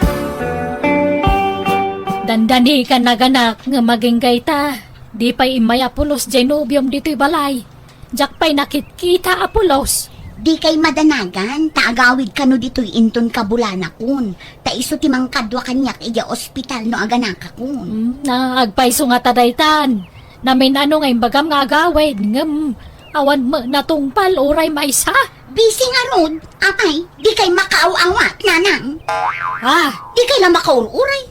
Dandani ka naganak nga maginggayta. Di pay immay a pulos jay nobiom ditoy balay. Diak pay nakitkita a pulos. Di kay madanagan, ta agawid kano ditoy inton kabulanakon, ta isu ti mangkadua kaniak idiay ospital no aganakakon. Hmm, na, agpayso nga ta daytan. Namin-ano nga imbagam nga agawid, ngem awan met natungpal uray maysa. Busy ngarud, apay, di kay makaaw-awat, nanang. Ah! Di kay la makaur-uray.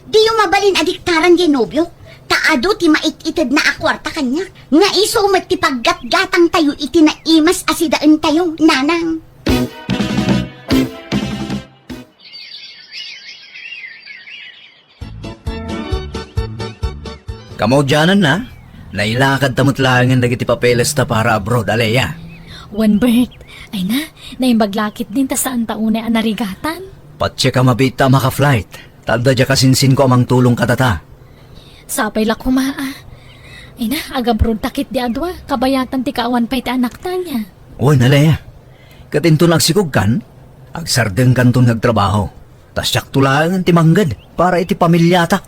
Diyo mabalin a diktaran jay nobio, ta adu ti mait-itedna a kuarta kaniak, nga isu met ti paggatgatangtayo iti naimas a sidaentayo, nanang. Kamaudiananna, nailakadta met laengen dagiti papelesta para abroad, a Lea. Wen, Bert, ay na, naimbag la ketdin ta saanta unay a narigatan. Patse ka mabiit ta maka-flight. Ta adda diay kasinsinko a mangtulong kadata. Sapay la koma, a. Ay na, agabrodta ketdi a dua, kabayatan ti kaawan pay ti anakta, ania? Wen, a Lea. Ket inton agsikogkan, agsardengkanton nga agtrabaho. Ta siakto laengen ti mangged para iti pamiliata.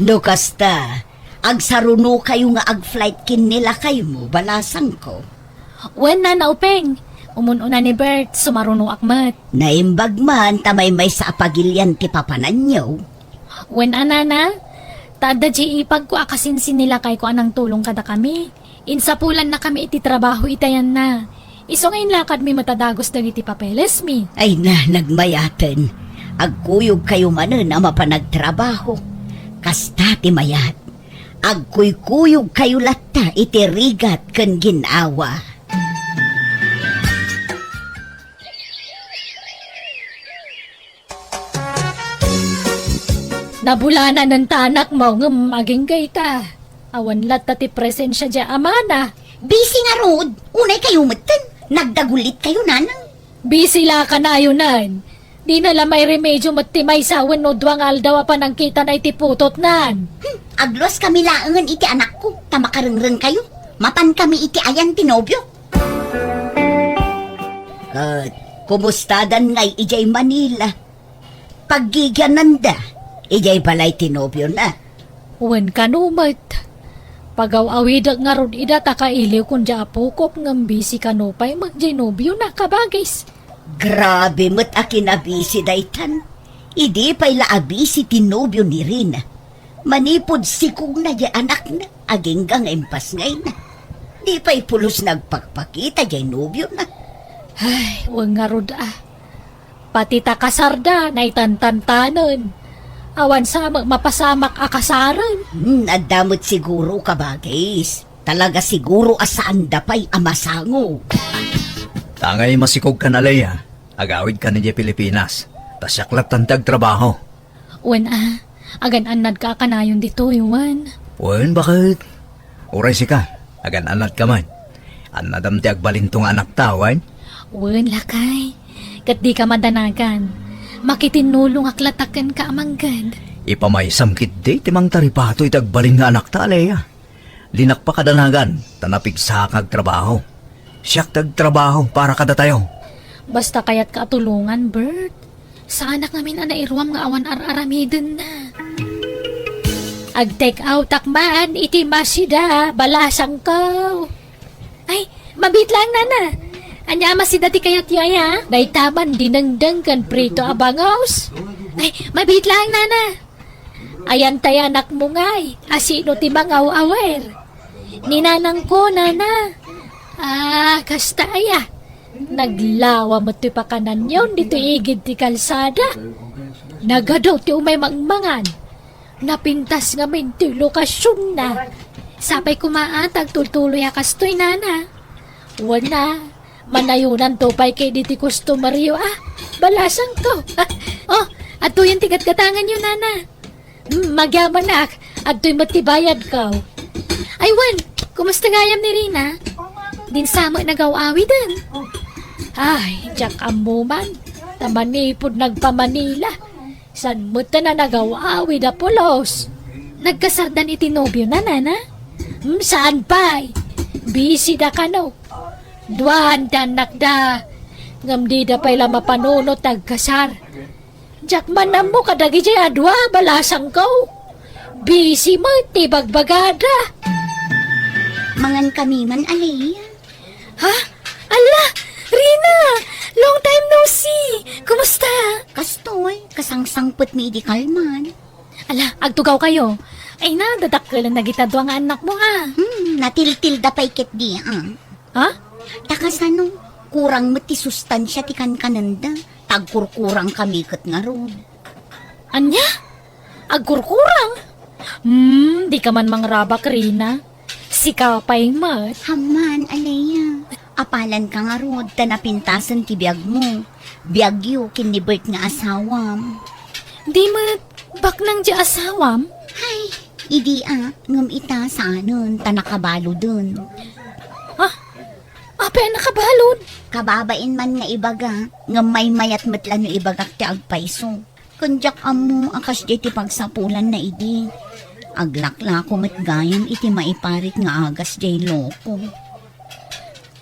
No kasta, agsarunokayo nga ag-flight ken ni lakaymo, balasangko. Wen, Nana Upeng. Umun-una ni Bert, sumarunoak met. Naimbag man ta maymaysa a pagilian ti papananyo. Wen a, Nana, ta adda diay ipagko a kasinsin ni lakayko a nangtulong kadakami. Insapulannakami iti trabaho iti ayanna. Isu nga inlakadmi met a dagus dagiti papelesmi. Ay na, nagmayaten. Agkuyogkayo manen a mapan agtrabaho. Kasta ti mayat. Agkuykuyogkayo latta iti rigat ken gin-awa. Nabulananen ta anakmo ngem agingga ita. Awan latta ti presensia diay amana. Busy ngarud, unay kayo metten. Nagdagulitkayo, nanang. Busy la kanayonan. Dina la mairemedio met ti maysa wenno dua nga aldaw a panangkitana iti putotnan. Hmm, agluaskami laengen iti anakko, ta makarengrengkayo. Mapankami iti ayan ti nobio. Ket kumustadan ngay idiay Manila? Paggigiananda idiay balay ti nobiona? Wen kano met. Pagaw-awidek ngarud ida ta kailiwkon diay apokok ngem busy kano pay met diay nobiona, kabagis. Grabe met a kinabisi daytan. Idi pay la a busy ti nobio ni Rina. Manipud sikogna diay anakna, agingga nga impasngayna. Di pay pulos nagpakpakita diay nobiona. Ay, wen ngarud a. Pati ta kasarda, naitantantanen. Awan sa met mapasamak a kasaren. Hmm, adda met siguro, kabagis. Talaga siguro a saanda pay a masango. Tangay masikogkan, a Lea, agawidkan idiay Pilipinas. Ta siak lattan ti agtrabaho. Wen a, agan-annadka a kanayon ditoy, wen? Wen, baket. Uray sika, agan-annadka met. Annadam ti agbalinto nga anakta, wen? Wen, lakay. Ket dika madanagan. Makitinnulongak latta kenka a mangged. Ipamaysam ketdi ti mangtaripato iti agbalin nga anakta, a Lea. Dinak pakadanagan, ta napigsaak nga agtrabaho. Siak ti agtrabaho para kadatayo. Basta kayatka a tulongan, Bert. Saanak ngamin a nairuam nga awan ar-aramidenna. Ag-take outak man iti masida, balasangko. Ay, mabiit laeng, nana. Ania a masida ti kayatyo aya? Dayta man dinengdeng ken prito a bangus. Ay, mabiit laeng, nana. Ayan tay anakmo ngay, a sino ti mangaw-awer? Ni nanangko, nana. Ah, kasta aya. Naglawa met ti pakananyon ditoy igid ti kalsada. Nagadu ti umay mangmangan. Napintas ngamin ti lokasionna. Sapay koma a ta agtultuloy a kastoy, nana. Wen a, manayonanto pay ketdi ti customeryo a. Balasangko. Oh, adtoyen ti gatgatanganyo, nana. Hmm, magyamanak. Adtoy met ti bayadko. Ay, wen, kumusta gayam ni Rina? Dinsa met nagaw-awiden. Ay, diak ammo man. Ta manipud nagpa-Manila, saan met ta nagaw-awid a pulos? Nagkasardan iti nobiona, nana? Hmm, saan pay? Busy da kano. Duan ti annakda. Ngem dida pay la mapanunot ti agkasar. Diak man ammo kadagiti a dua, balasangko. Busy met ti bagbagada. Mangan kami man, Alea. Ha? Ala, Rina! Long time no see! Kumusta? Kastoy, kasangsangpetmi idi kalman. Ala, agtugaw kayo. Ay na, dadakkelan na gita dua nga annakmo, ah. Hmm, natiltilda pay ketdi, ah. Ha? Ta kasano, kurang met ti sustansia ti kankanenda. Tagkurkurang kami ket ngarud. Ania? Agkurkurang? Hmm, di ka man mangrabak, Rina. Sika pay met. Amman, Alea. Apalan ka ngarud ta napintasen ti biagmo. Biagyo ken ni Bert nga asawam. Di met baknang ti asawam? Ay, idi a, ngem ita saanen ta nakabaluden. Ha? Apay a nakabalud? Kababain man nga ibaga, ngem maymayat met la no ibagak ti agpayso. Ken diak ammo a kasdiay ti pagsapulanna idi. Aglaklako met gayam iti maiparit nga agas diay loko.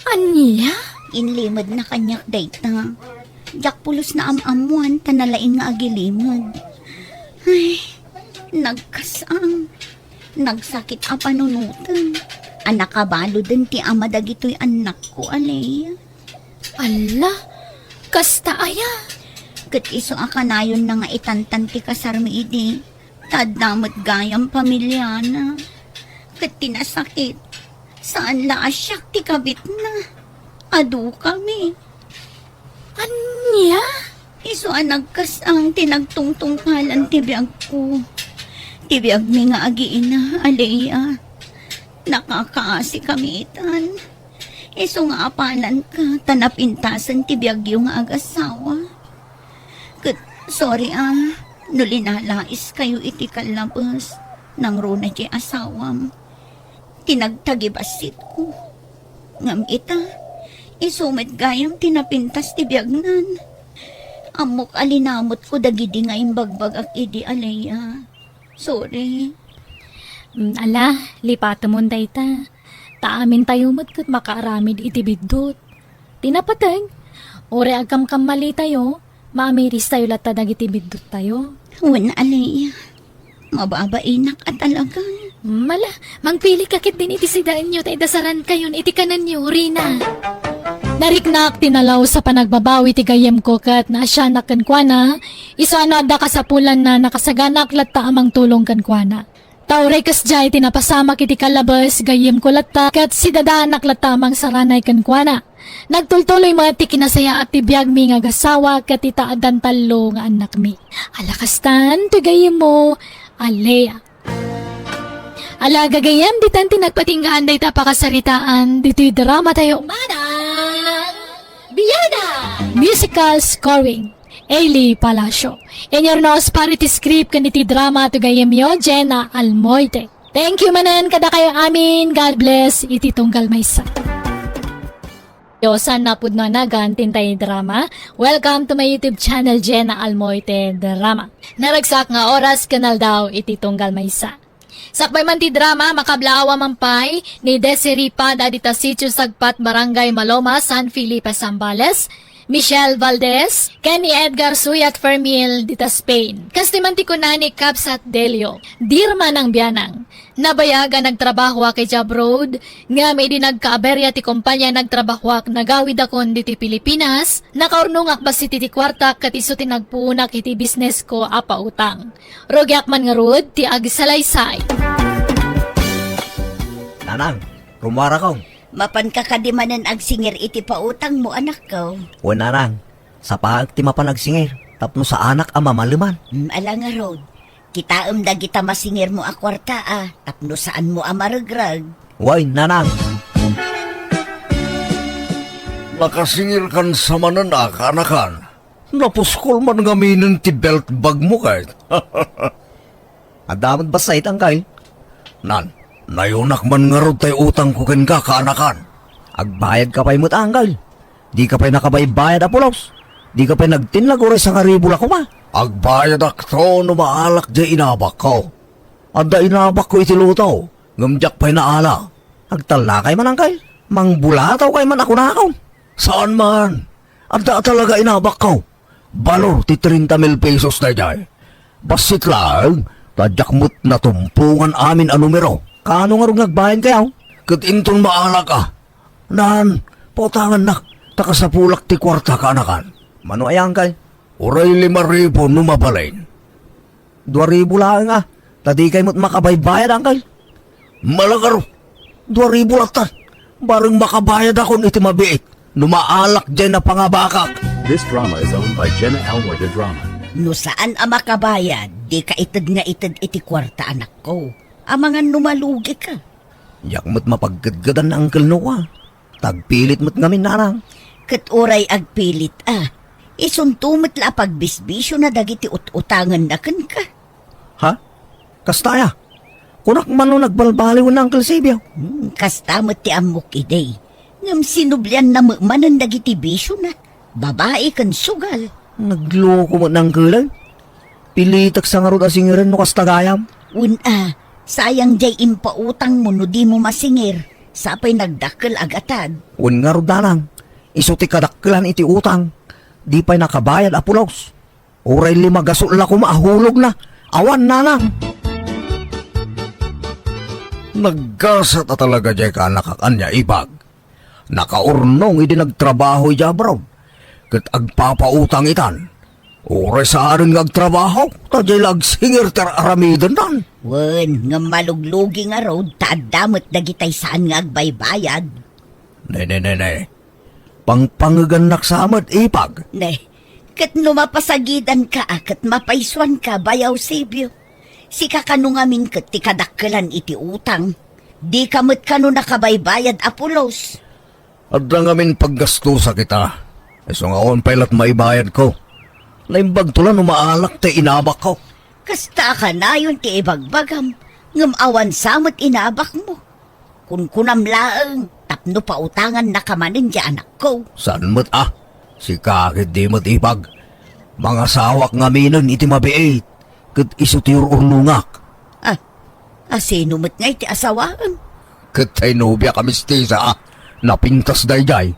Ania? Inlimedna kaniak dayta. Diak pulos naam-ammoan ta nalaing nga agilimed. Ay, nagkasang. Nagsakit a panunoten. A nakabaluden ti ama dagitoy annakko, Alea. Alla, kasta aya? Ket isu a kanayonna nga itantan ti kasarmi idi, ta adda met gayam pamiliana. Ket ti nasakit, saan la a siak ti kabitna. Adukami. Ania? Isu a nagkasang ti nagtungtungpalan ti biagko. Ti biagmi nga agiina, Alea. Nakakaasikami itan. Isu nga apalanka ta napintasen ti biagyo nga agasawa. Ket, sorry, ah, no linalaiskayo iti kallabes, nangruna diay asawam. Ti nagtagibasitko. Ngem ita, isu met gayam ti napintas ti biagnan. Ammok a linamutko dagidi nga imbagbagak idi, Alea. Sorry. Mm, ala, lipatemon dayta. Ta amintayo met ket makaaramid iti biddut. Ti napateg, uray agkamkammalitayo, maamiristayo latta dagiti bidduttayo. Wen, Alea. Mababainak a talaga. Mm, ala, mangpili ka ketdin iti sidaenyo ta idasarankayon iti kanenyo, Rina. Nariknak ti nalaus a panagbabawi ti gayyemko ket naasianak kenkuana, isu a no adda kasapulanna, nakasaganak latta a mangtulong kenkuana. Ta uray kasdiay ti napasamak iti kallabes, gayyemko latta, ket sidadaanak latta a mangsaranay kenkuana. Nagtultuloy met ti kinasayaat ti biagmi nga agasawa ket ita addan tallo nga annakmi. Ala kastan, ti gayyemmo, Alea. Ala, gagayyem, ditan ti nagpatinggaan dayta a pakasaritaan ditoy dramatayo. Manang Biada! Musical scoring, Ailey Palacio. Inyurnos para iti script ken iti drama ti gayyemyo, Jenna Almoite. Thank you manen kadakayo amin. God bless iti tunggal maysa. Yo, saan napudno a nagan ti intay drama? Welcome to my YouTube channel, Jenna Almoite Drama. Naragsak nga oras ken aldaw iti tunggal maysa. Sakbay man ti drama, makablaawa man pay ni Desiree Pada dita Sitio Sagpat, Barangay Maloma, San Felipe, Zambales, Michelle Valdez, ken ni Edgar Suyat Fermil dita Spain. Kastoy man ti kuna ni Kabsat Delio, Dirma nang bianang. Nabayag a nagtrabahoak iti abroad, ngem idi nagkaaberya ti kompania nagtrabahoak, nagawidakon ditoy Pilipinas, nakaurnongak bassit iti kuartak ket isu ti nagpuonak iti bisnesko a pautang. Rugiak man ngarud ti agsalaysay. Nanang, rummuarakon. Mapanka kadi manen agsingir iti pautangmo, anakko? Wen, nanang. Sapaek ti mapan agsingir tapno saanak a mamaleman. Hmm, ala ngarud. Kitaem dagita masingirmo a kuarta a tapno saanmo a maregreg. Wen, nanang. Nakasingirkan sa manen a kaanakan. Napuskol man ngaminen ti belt bagmo ket. Adda met bassit, Angkel. Nan, nayunak man ngarud tay utangko kenka, kaanakan. Agbayadka pay met, Angkel. Dika pay nakabaybayad a pulos. Dika pay nagtinlag uray sangaribu la koma. Agbayadakto no maalak diay inabakko. Adda inabakko iti luto, ngem diak pay naala. Agtallakay man, Angkel. Mangbulatawkay man a kunakon. Saan man. Adda talaga inabakko. Balor ti treinta mil pesos daydiay. Bassit laeng, ta diak met natumpongan amin a numero. Kaano ngarud nga agbayadkayo? Ket inton maalak a. Nan, pautangannak, ta kasapulak ti kuarta, kaanakan. Mano aya, Angkel? Uray lima ribu no mabalin. Dua ribu laeng a, ta dikay met makabaybayad, Angkel. Malagaro, dua ribu latta. Bareng makabayadakon iti mabiit no maalak diay napangabakak. This drama is owned by Jenna Almoy de Drama. No saan a makabayad, dika ited nga ited iti kuarta, anakko. Amangan no malugika. Diak met mapagkedkedan ni Uncle Noah. Ta agpilit met ngamin, nanang. Ket uray agpilit a, isunto met la a pagbisbisiona dagiti ut-utangenna kenka. Ha? Kasta aya? Kunak man no nagbalbaliwen ni Uncle Sibio. Hmm, kasta met ti ammok idi. Ngem sinublianna met manen dagiti bisiona. Babai ken sugal. Nagloko met ni Uncle. Pilitek sa ngarud a singirem no kasta gayam. Wen a, sayang diay impautangmo no dimo masingir. Sapay nagdakkel a gatad. Wen ngarud, nanang, isu ti kadakkelan iti utang. Di pay nakabayad a pulos. Uray lima gasut la koma a hulogna. Awan, nanang. Naggasat a talaga diay kaanakak ania, Ipag. Nakaurnong idi nagtrabaho idiay abroad, ket agpapautang itan. Uray saanen nga agtrabaho, ta diay la agsingir ti ar-aramidendan. Wen, ngem maluglugi ngarud, ta adda met dagitay saan nga agbaybayad. Ne, ne, ne, ne. Pangpangegannak sa met, Ipag. Ne, ket no mapasagidanka a ket mapaysuanka, Bayaw Sibio. Sika kano ngamin ket ti kadakkelan iti utang. Dika met kano nakabaybayad a pulos. Adda ngamin paggastosak ita. Isu nga awan pay lat maibayadko. Naimbagto la no maalak ti inabakko. Kasta a kanayon ti ibagbagam, ngem awan sa met inabakmo. Kunkunam laeng tapno pautangannaka manen diay anakko. Saan met a? Sika ket di met, Ipag. Mangasawak ngaminen iti mabiit, ket isu ti ur-urnongak. Ah, asino met ngay ti asawaem? Ket tay nobiak a mistisa a napintas daydiay.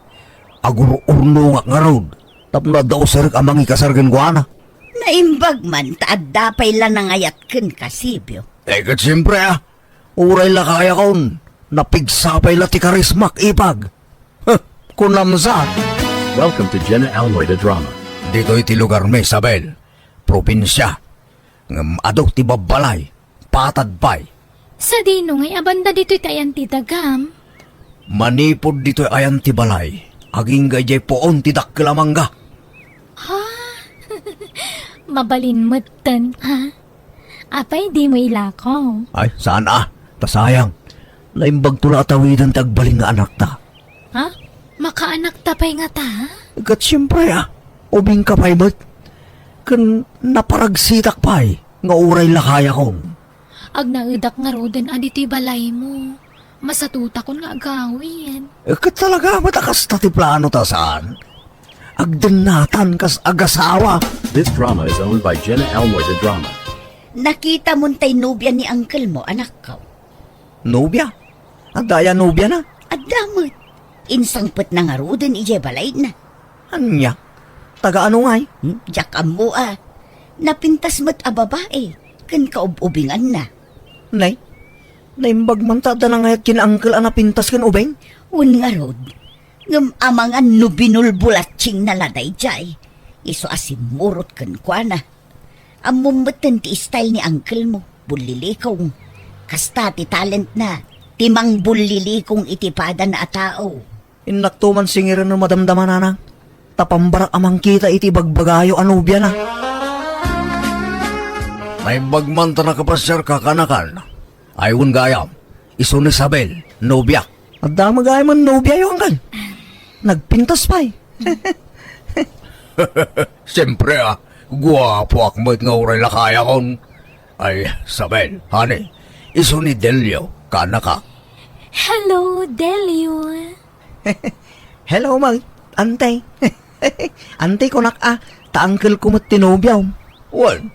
Agur-urnongak ngarud tapno adda usarek a mangikasar kenkuana. Naimbag man ta adda pay la nangayat kenka, Sibio. Eh, ket siempre a, uray lakayakon, napigsa pay la ti karismak, Ipag. Huh, kunam sa. Welcome to Jenna Almoy de Drama. Ditoy ti lugarmi, Isabel. Probinsia. Ngem adu ti babbalay, patad pay. Sadino ngay a banda ditoy ti ayan ti dagam? Manipud ditoy ayan ti balay, agingga idiay puon ti dakkel a mangga. Ha? Mabalin metten, ha? Apay dimo ilako? Ay, saan a? Ta sayang. Naimbagto la a tawiden ti agbalin nga anakta. Ha? Makaanakta pay ngata? Ket siempre a, ubingka pay met. Ken naparagsitak pay nga uray lakayakon. Agnaedak ngaruden a ditoy balaymo. Masatutakon nga agawid. Eh, ket talaga met a kasta ti plano ta saan? Agdennatan kas agasawa. This drama is owned by Jenna Almoy de Drama. Nakitamon tay nobia ni uncle mo, anakko. Nobia? Adda aya nobiana? Adda met. Insangpetna ngaruden idiay balayna. Ania? Taga ano ngay? Hmm, diak ammo a. Napintas met a babai ken kaub-ubinganna. Nay, naimbag man ta adda nangayat ken uncle a napintas ken ubing? Wen ngarud. Ngem amangan no binulbulatsingna la daydiay. Isu a simmurot kenkuana. Ammom metten ti style ni uncle mo, bullilikong. Kasta ti talentna, ti mangbullilikong iti padana a tao. Innakto man singiren no madamdama, nanang, ta pambarak a mangkita iti ibagbagayo a nobiana. Naimbag man ta nakapasiarka, kaanakan. Ay, wen gayam, isu ni Isabel, nobiak. Adda met gayam a nobiayo, uncle. Nagpintas pay. Siempre, a, guapoak met nga uray lakayakon. Ay, Isabel, honey, isu ni Delio, kaanakak. Hello, Delio. Hello, Mang. Ante. Ante, kunak a, ta uncle ko met ti nobiam. Wen,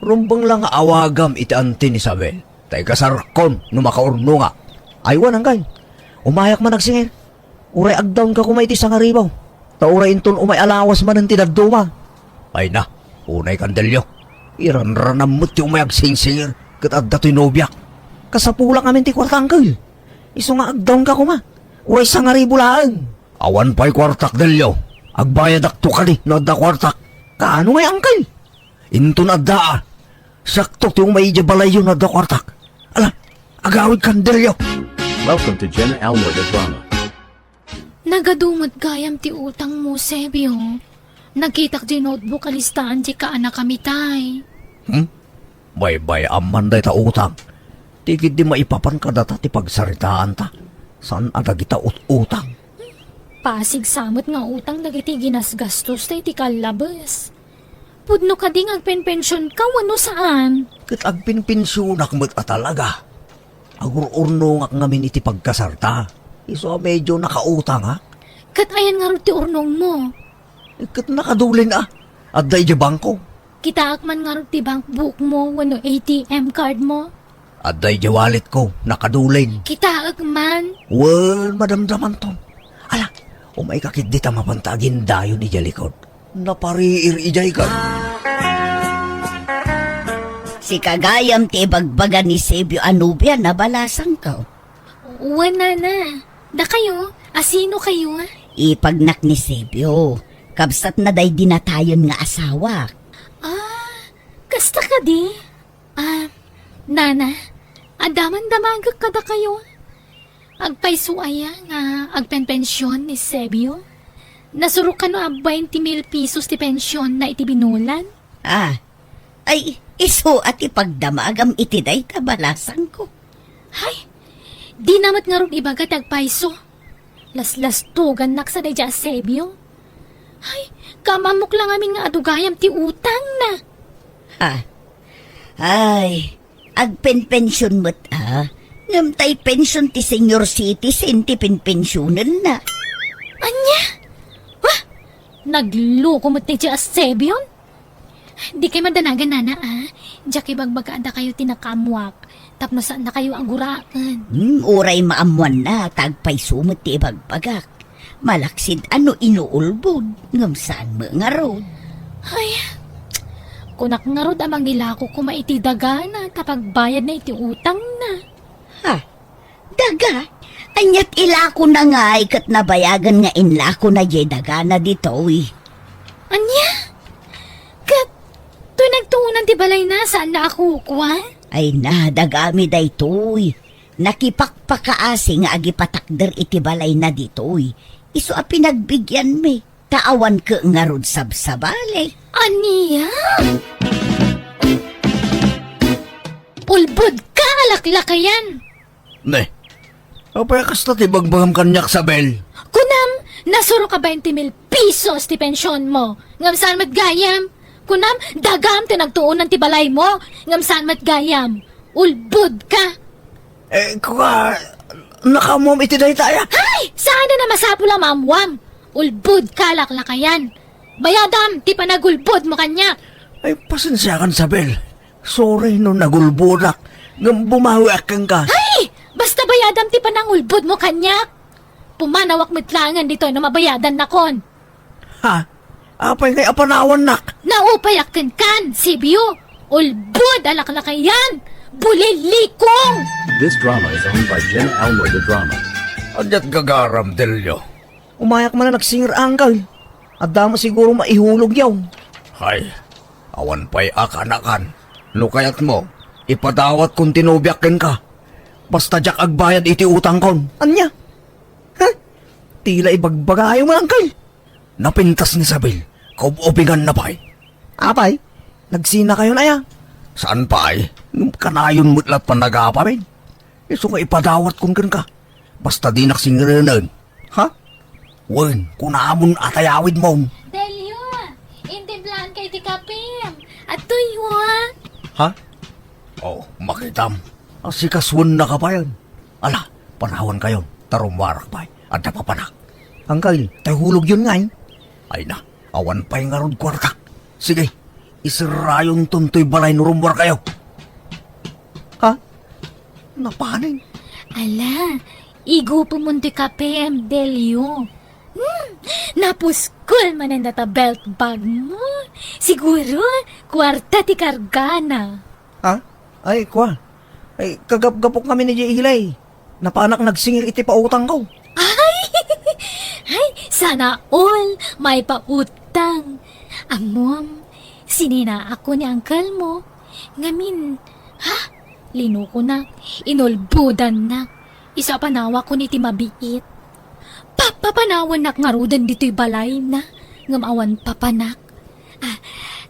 rumbeng la nga awagam iti ante ni Isabel. Ta ikasarkon no makaurnongak. Ay, wen, uncle. Umayak man agsingir. Uray agdawnka koma iti sangaribu. Ta uray inton umay a lawas manen ti dadduma. Ay na, unay kan Delio. Iranranam met ti umay agsingsingir ket adda toy nobiak. Kasapulak amin ti kuarta, uncle. Isu nga agdawnka koma. Uray sangaribu laeng. Awan pay kuartak, Delio. Agbayadakto kadi no adda kuartak. Kaano ngay, uncle? Inton adda a. Siakto ti umay idiay balayyo no adda kuartak. Ala, agawidkan, Delio. Welcome to Jenna Almoy the Drama. Nagadu met gayam ti utangmo, Sebio. Nakitak diay notebook a listaan ti kaanakami tay. Hmm? Baybay-am man dayta utang. Ti ketdi maipapan kadata ti pagsaritaanta. Saan a dagita ut-utang. Pasig sa met nga utang dagiti ginasgastosta iti kallabes. Pudno kadi nga agpenpensionka wenno saan? Ket agpenpensionak met a talaga. Agur-urnongak ngamin iti pagkasarta. Isu a medio nakautangak. Ket ayan ngarud ti urnongmo? Ket nakadulin a. Adda idiay bangko. Kitaek man ngarud ti bank bookmo wenno A T M cardmo? Adda idiay walletko, nakadulin. Kitaek man. Wen, madamdamanton. Ala, umayka ketdi ta mapanta agindayon idiay likod. Napariir idiay kan. Sika gayam ti ibagbaga ni Sebio a nobia na balasangko. Wen, nana. Dakayo, asino kayo? Ipagnak ni Sebio. Kabsatna daydi natayen nga asawak. Ah, kasta kadi? Ah, nana, adda man damagek kadakayo. Agpayso aya nga agpenpension ni Sebio? Nasurok kano a twenty mil pesos ti pensionna iti binulan? Ah, ay, isu a ti pagdamagam iti dayta balasangko. Hay, dina met ngarud ibaga ti agpayso. Laslastugannak sa daydiay a Sebio. Hay, kaam-ammok la ngamin nga adu gayam ti utangna. Ha? Ay, agpenpension met a. Ngem tay pension ti senior citizen ti penpensionenna. Ania? Ha? Nagloko met daydiay a Sebion? Di kay madanagan, nana, a. Diak ibagbaga a dakayo ti nakaammoak, tapno saannakayo a guraen. Hmm, uray maammoanna ta agpayso met ti ibagbagak. Malaksid a no inuulbod, ngem saan met ngarud. Ay, kunak ngarud a mangilako koma iti dagana ta pagbayadna iti utangna. Ha? Daga? Aniat ilakona ngay ket nabayagen nga inlakona diay dagana ditoy? Ania? Ket toy nagtuonan ti balayna, saanna a kukua? Ay na, dagami daytoy. Nakipakpakaasi nga agipatakder iti balayna ditoy. Isu a pinagbigianmi, ta awan ket ngarud sabsabali. Ania? Ulbod ka, alaklakayan! Ne, apay a kasta ti bagbagam kaniak, Isabel? Kunam, nasurok a twenty mil pesos ti pensionmo. Ngem saan met gayam? Kunam, dagam ti nagtuonan ti balaymo. Ngem saan met gayam? Ulbod ka! Eh, kua, nakaammoam iti dayta aya? Hay! Saan a masapul a maammoam? Ulbod ka, laklakayan. Bayadam ti panagulbodmo kaniak. Ay, pasensiakan, Isabel. Sorry no nagulbodak, ngem bumawiak kenka. Hay! Basta bayadam ti panangulbodmo kaniak. Pumanawak met laengen ditoy no mabayadannakon. Ha? Apay ngay a panawannak? Naupayak kenkan, Sibio. Ulbod a laklakayan. Bulilikong! This drama is owned by Jen Almoy the Drama. Adiat gagaram, Delio. Umayak man a nagsinger, uncle. Adda met siguro maihulog yaw. Hay, awan pay a kaanakan. No kayatmo, ipadawatkon ti nobiak kenka. Basta diak agbayad iti utangkon. Ania? Ha? Tila ibagbagayo man, uncle. Napintas ni Isabel, kaub-ubinganna pay. Apay, nagsinakayon aya? Saan pay, ngem kanayon met lat panagapamin. Isu nga ipadawatkon kenka. Basta dinak singrenen. Ha? Wen, kunamon a tayawidmon. Delio, intimplaanka iti kapim. Adtoy, wa? Ha? Oh, makitam. Asikasuennaka payen. Ala, panawankayon, ta rummuarak pay. Adda papanak. Angkel, tay hulogyon ngay. Ay na, awan pay ngarud kuartak. Sige, iserrayonton toy balay no rummuarkayo. Ha? Napanen? Ala, igupemon toy kape, Delio. Hmm, napuskol manen data belt bag mo. Siguro, kuarta ti kargana. Ha? Ay, kua. Ay, kagapgapok ngamin idiay ilay. Napanak nagsingir iti pautangko. Ay! Ay, sana all maipautang. Ammom, sininaakon ni uncle mo. Ngamin, ha? Linukonak, inulbodannak. Isu a panawakon iti mabiit. Papapanawannak ngaruden ditoy balayna, ngem awan papanak. Ah,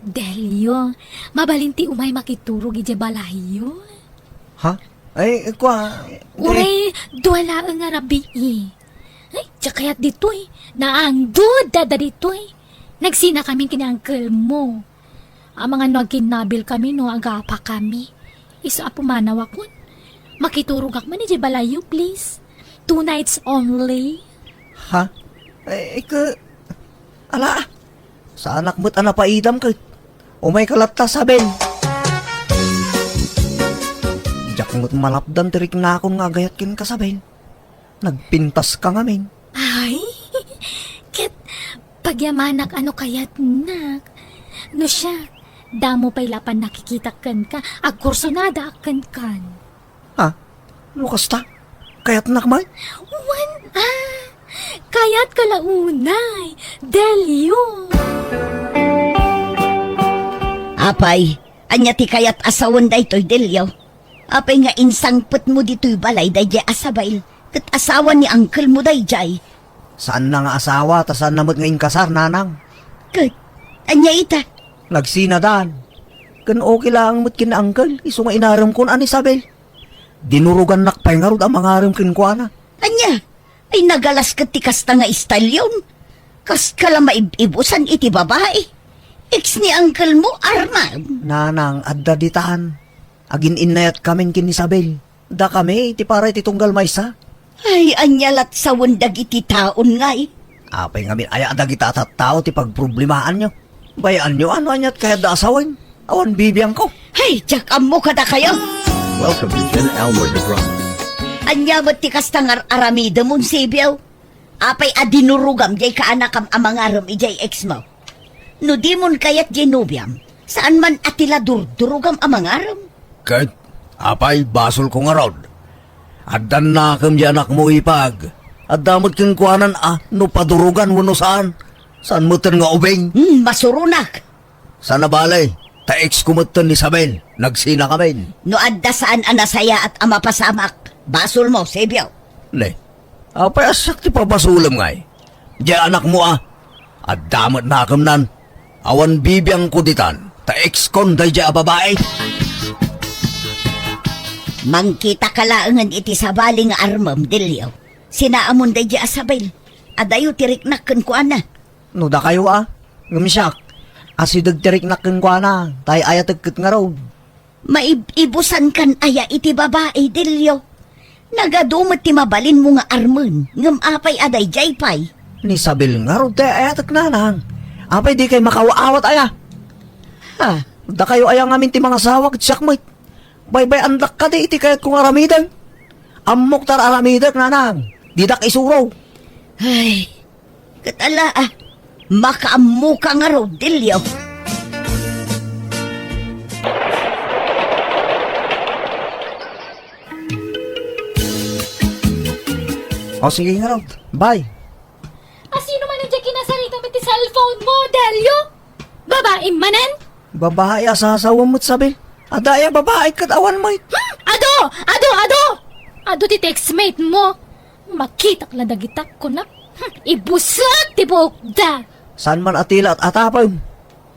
Delio, mabalin ti umay makiturog idiay balayyo? Ha? Ay, kua, eh. Uray, dua laeng a rabii. Ay, diak kayat ditoy. Naangdod dada ditoy. Nagsinakamin ken ni uncle mo. Amangan no agkinnabil kami no agapa kami. Isu a pumanawakon. Makiturogak man idiay balayyo, please. Two nights only. Ha? Eh, ke, ala, saanak met a napaidam ket. Umayka latta, Sabel. Diak met malapdan ti riknakon nga agayat kenka, Sabel. Nagpintaska ngamin. Ay, ket pagyamanak a no kayatnak. No siak, damo pay la pannakikita kenka, agkursonadaak kenkan. Ha? No kasta? Kayatnak man? Wen a, kayatka la unay, Delio. Apay, ania ti kayat a sawen daytoy, Delio? Apay nga insangpetmo ditoy balay daydiay a Sabel, ket asawa ni uncle mo daydiay? Saanna nga asawa, ta saanna met nga inkasar, nanang. Ket, ania ita? Nagsinadan. Ken okay laeng met ken ni uncle, isu nga inaremkon a ni Sabel. Dinurogannak pay ngarud a mangarem kenkuana. Ania? Ay, nagalas ket ti kasta nga istalyon. Kaska la maib-ibusan iti babai. Ex ni uncle mo, Arman. Nanang, adda ditan. Agin-innayat kamin ken ni Isabel. Dakami ti para iti tunggal maysa. Ay, ania lat sawen dagiti taon ngay? Apay ngamin aya dagita a tattao ti pagproblemaanyo? Bayaanyo a no aniat kayatda a sawen? Awan bibiangko. Hay, diak ammo kadakayo. Welcome to Jen Elmer de Bron. Ania met ti kasta nga ar-aramidemon, Sibio? Apay a dinurogam diay kaanakam a mangarem idiay ex mo? No dimon kayat diay nobiam, saan man a ti la durdurogam a mangarem? Ket, apay, basolko ngarud. Addan nakem diay anakmo, ipag. Adda met kenkuanan a no padurogan wenno saan. Saan metten nga ubing? Hmm, masuronak. Saan a bale, ta ex ko metten ni Isabel, nagsina kamin. No adda saan a nasayaat a mapasamak, basolmo, Sibio. Ne, apay a siak ti pabasolem ngay? Diay anakmo a, adda met nakemnan. Awan bibiangko ditan, ta ex kon daydiay a babai. Mangkitaka laengen iti sabali nga armem, Delio. Sinaamon daydiay a Isabel. Adayo ti riknak kenkuana. No dakayo a, ngem siak, asideg ti riknak kenkuana, ta ay-ayatek ket ngarud. Maib-ibusankan aya iti babai, Delio? Nagadu met ti mabalinmo nga armen, ngem apay a daydiay pay? Ni Isabel ngarud ti ay-ayatek, nanang. Apay dikay makaawat aya? Ha? Dakayo aya ngamin ti mangasawa ket siak met? Baybay-andak kadi iti kayatko nga aramiden? Ammok ta ar-aramidek, nanang. Didak isuro. Ay, ket ala, ah, makaammoka ngarud, Delio. O, sige ngarud. Bye. Asino manen diay kinasaritam iti cellphone mo, Delio? Babaim manen? Babai a sasawem met, Isabel. Adda aya babai ket awan met. Hmm, adu! Adu! Adu! Adu ti textmate mo. Makitak la dagita, kunak. Hmm, ibusek ti buokda. Saan man a ti la atapem?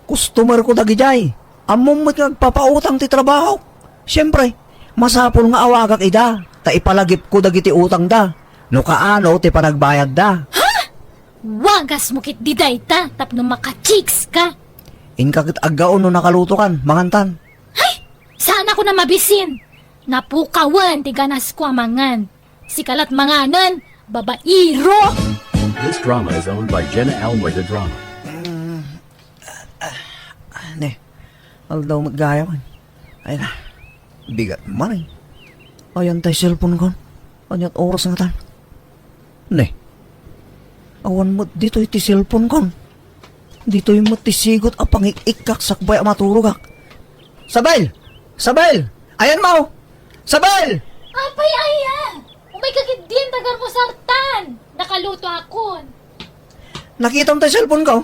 Customerko dagidiay. Ammom met nga agpapautang ti trabahok. Siempre, masapul nga awagak ida, ta ipalagipko dagiti utangda. No kaano ti panagbayadda. Ha? Wagasmo ketdi dayta tapno maka-chicks ka. Inka ket aggaon no nakalutokan, mangantan. Hay! Saanakon a mabisin. Napukawen ti ganasko a mangan. Sika la't manganen, babaero! This drama is owned by Jenna Almoy the Drama. Ne, aldaw met gayam. Ay na, bigat man eh. Ayan tay cellphone kon. Ania't oras ngatan? Ne, awan met ditoy ti cellphone kon. Ditoy met ti sigut a pangik-ikkak sakbay a maturogak. Sabel! Sabel! Ayan mo! Sabel! Apay aya? Umayka ketdin, tagarmusartan! Nakalutoakon. Nakitam tay cellphone ko?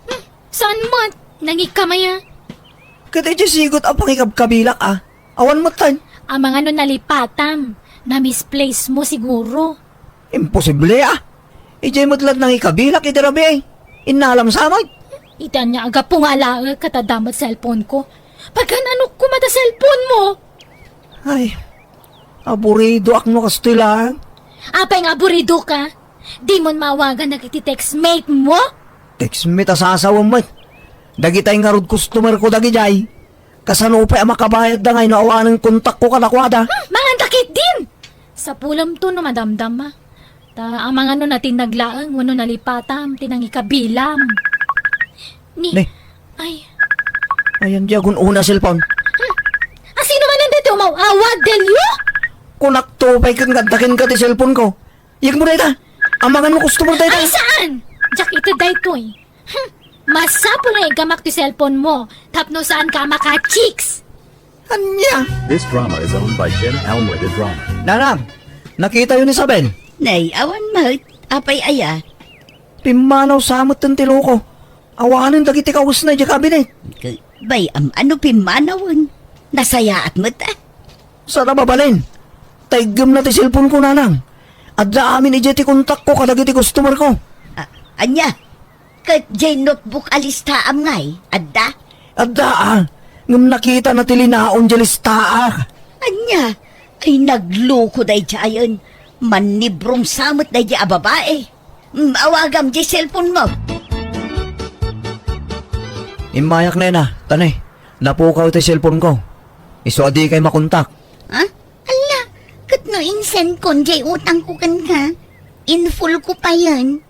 Hmm, saan met? Nangikam aya? Ket idiay sigut a pangikabkabilak a. Awan met tay. Amangan no nalipatam. Na-misplace mo siguro. Imposible a. Idiay met la't nangikabilak iti rabii. Innalam sa met. Iti ania a gapu nga alaek ket adda met cellphone ko. Pagan-anok koma ta cellphone mo? Ay, aburidoak no kastoy laeng. Apay nga aburidoka? Dimon maawagan dagiti textmate mo? Textmate a sasawem met. Dagitay ngarud customer ko dagidiay. Kasano pay a makabayadda ngay no awanen kontakko kadakuada? Hmm, manganda ketdin! Sapulamto no madamdama. Ta amangan no natinnag laeng wenno nalipatam ti nangikabilam. Ni, Ne. Ay. Ayan di agun-una cellphone. Hmm. Asino manen daytoy umaw-awag, Delio? Kunakto pay ken nga adda kenka ti cellphone ko. Yegmo dayta. Amangan no customer dayta. Ay, saan? Diak ita daytoy. Hmm. Masapul nga igamak ti cellphone mo tapno saanka a maka-chicks. Ania? This drama is owned by Jen Elmer the Drama. Nanang, nakitayo ni Isabel? Nay, awan met. Apay aya? Pimmanaw sa met ti loko. Awanen dagiti kawesna idiay kabinet. K-, bay, am-, ano pimmanawen? Nasayaat met, ah. Saan a mabalin? Taygemna ti cellphone ko, nanang. Adda amin idiay ti kontakko kadagiti customer ko. A-, ania? Ket diay notebook a listaam ngay, adda? Adda, ah. Ngem nakitana ti linaon diay listaak. Ania? Ay, nagloko daydiayen. Mannibrong sa met daydiay a babai. Mm, awagam diay cellphone mo. Immayak nena, ta ne, napukaw ti cellphone ko. Isu a dikay makontak. Ha? Ala, ket no insend kon diay utang ko kenka, in-full ko payen.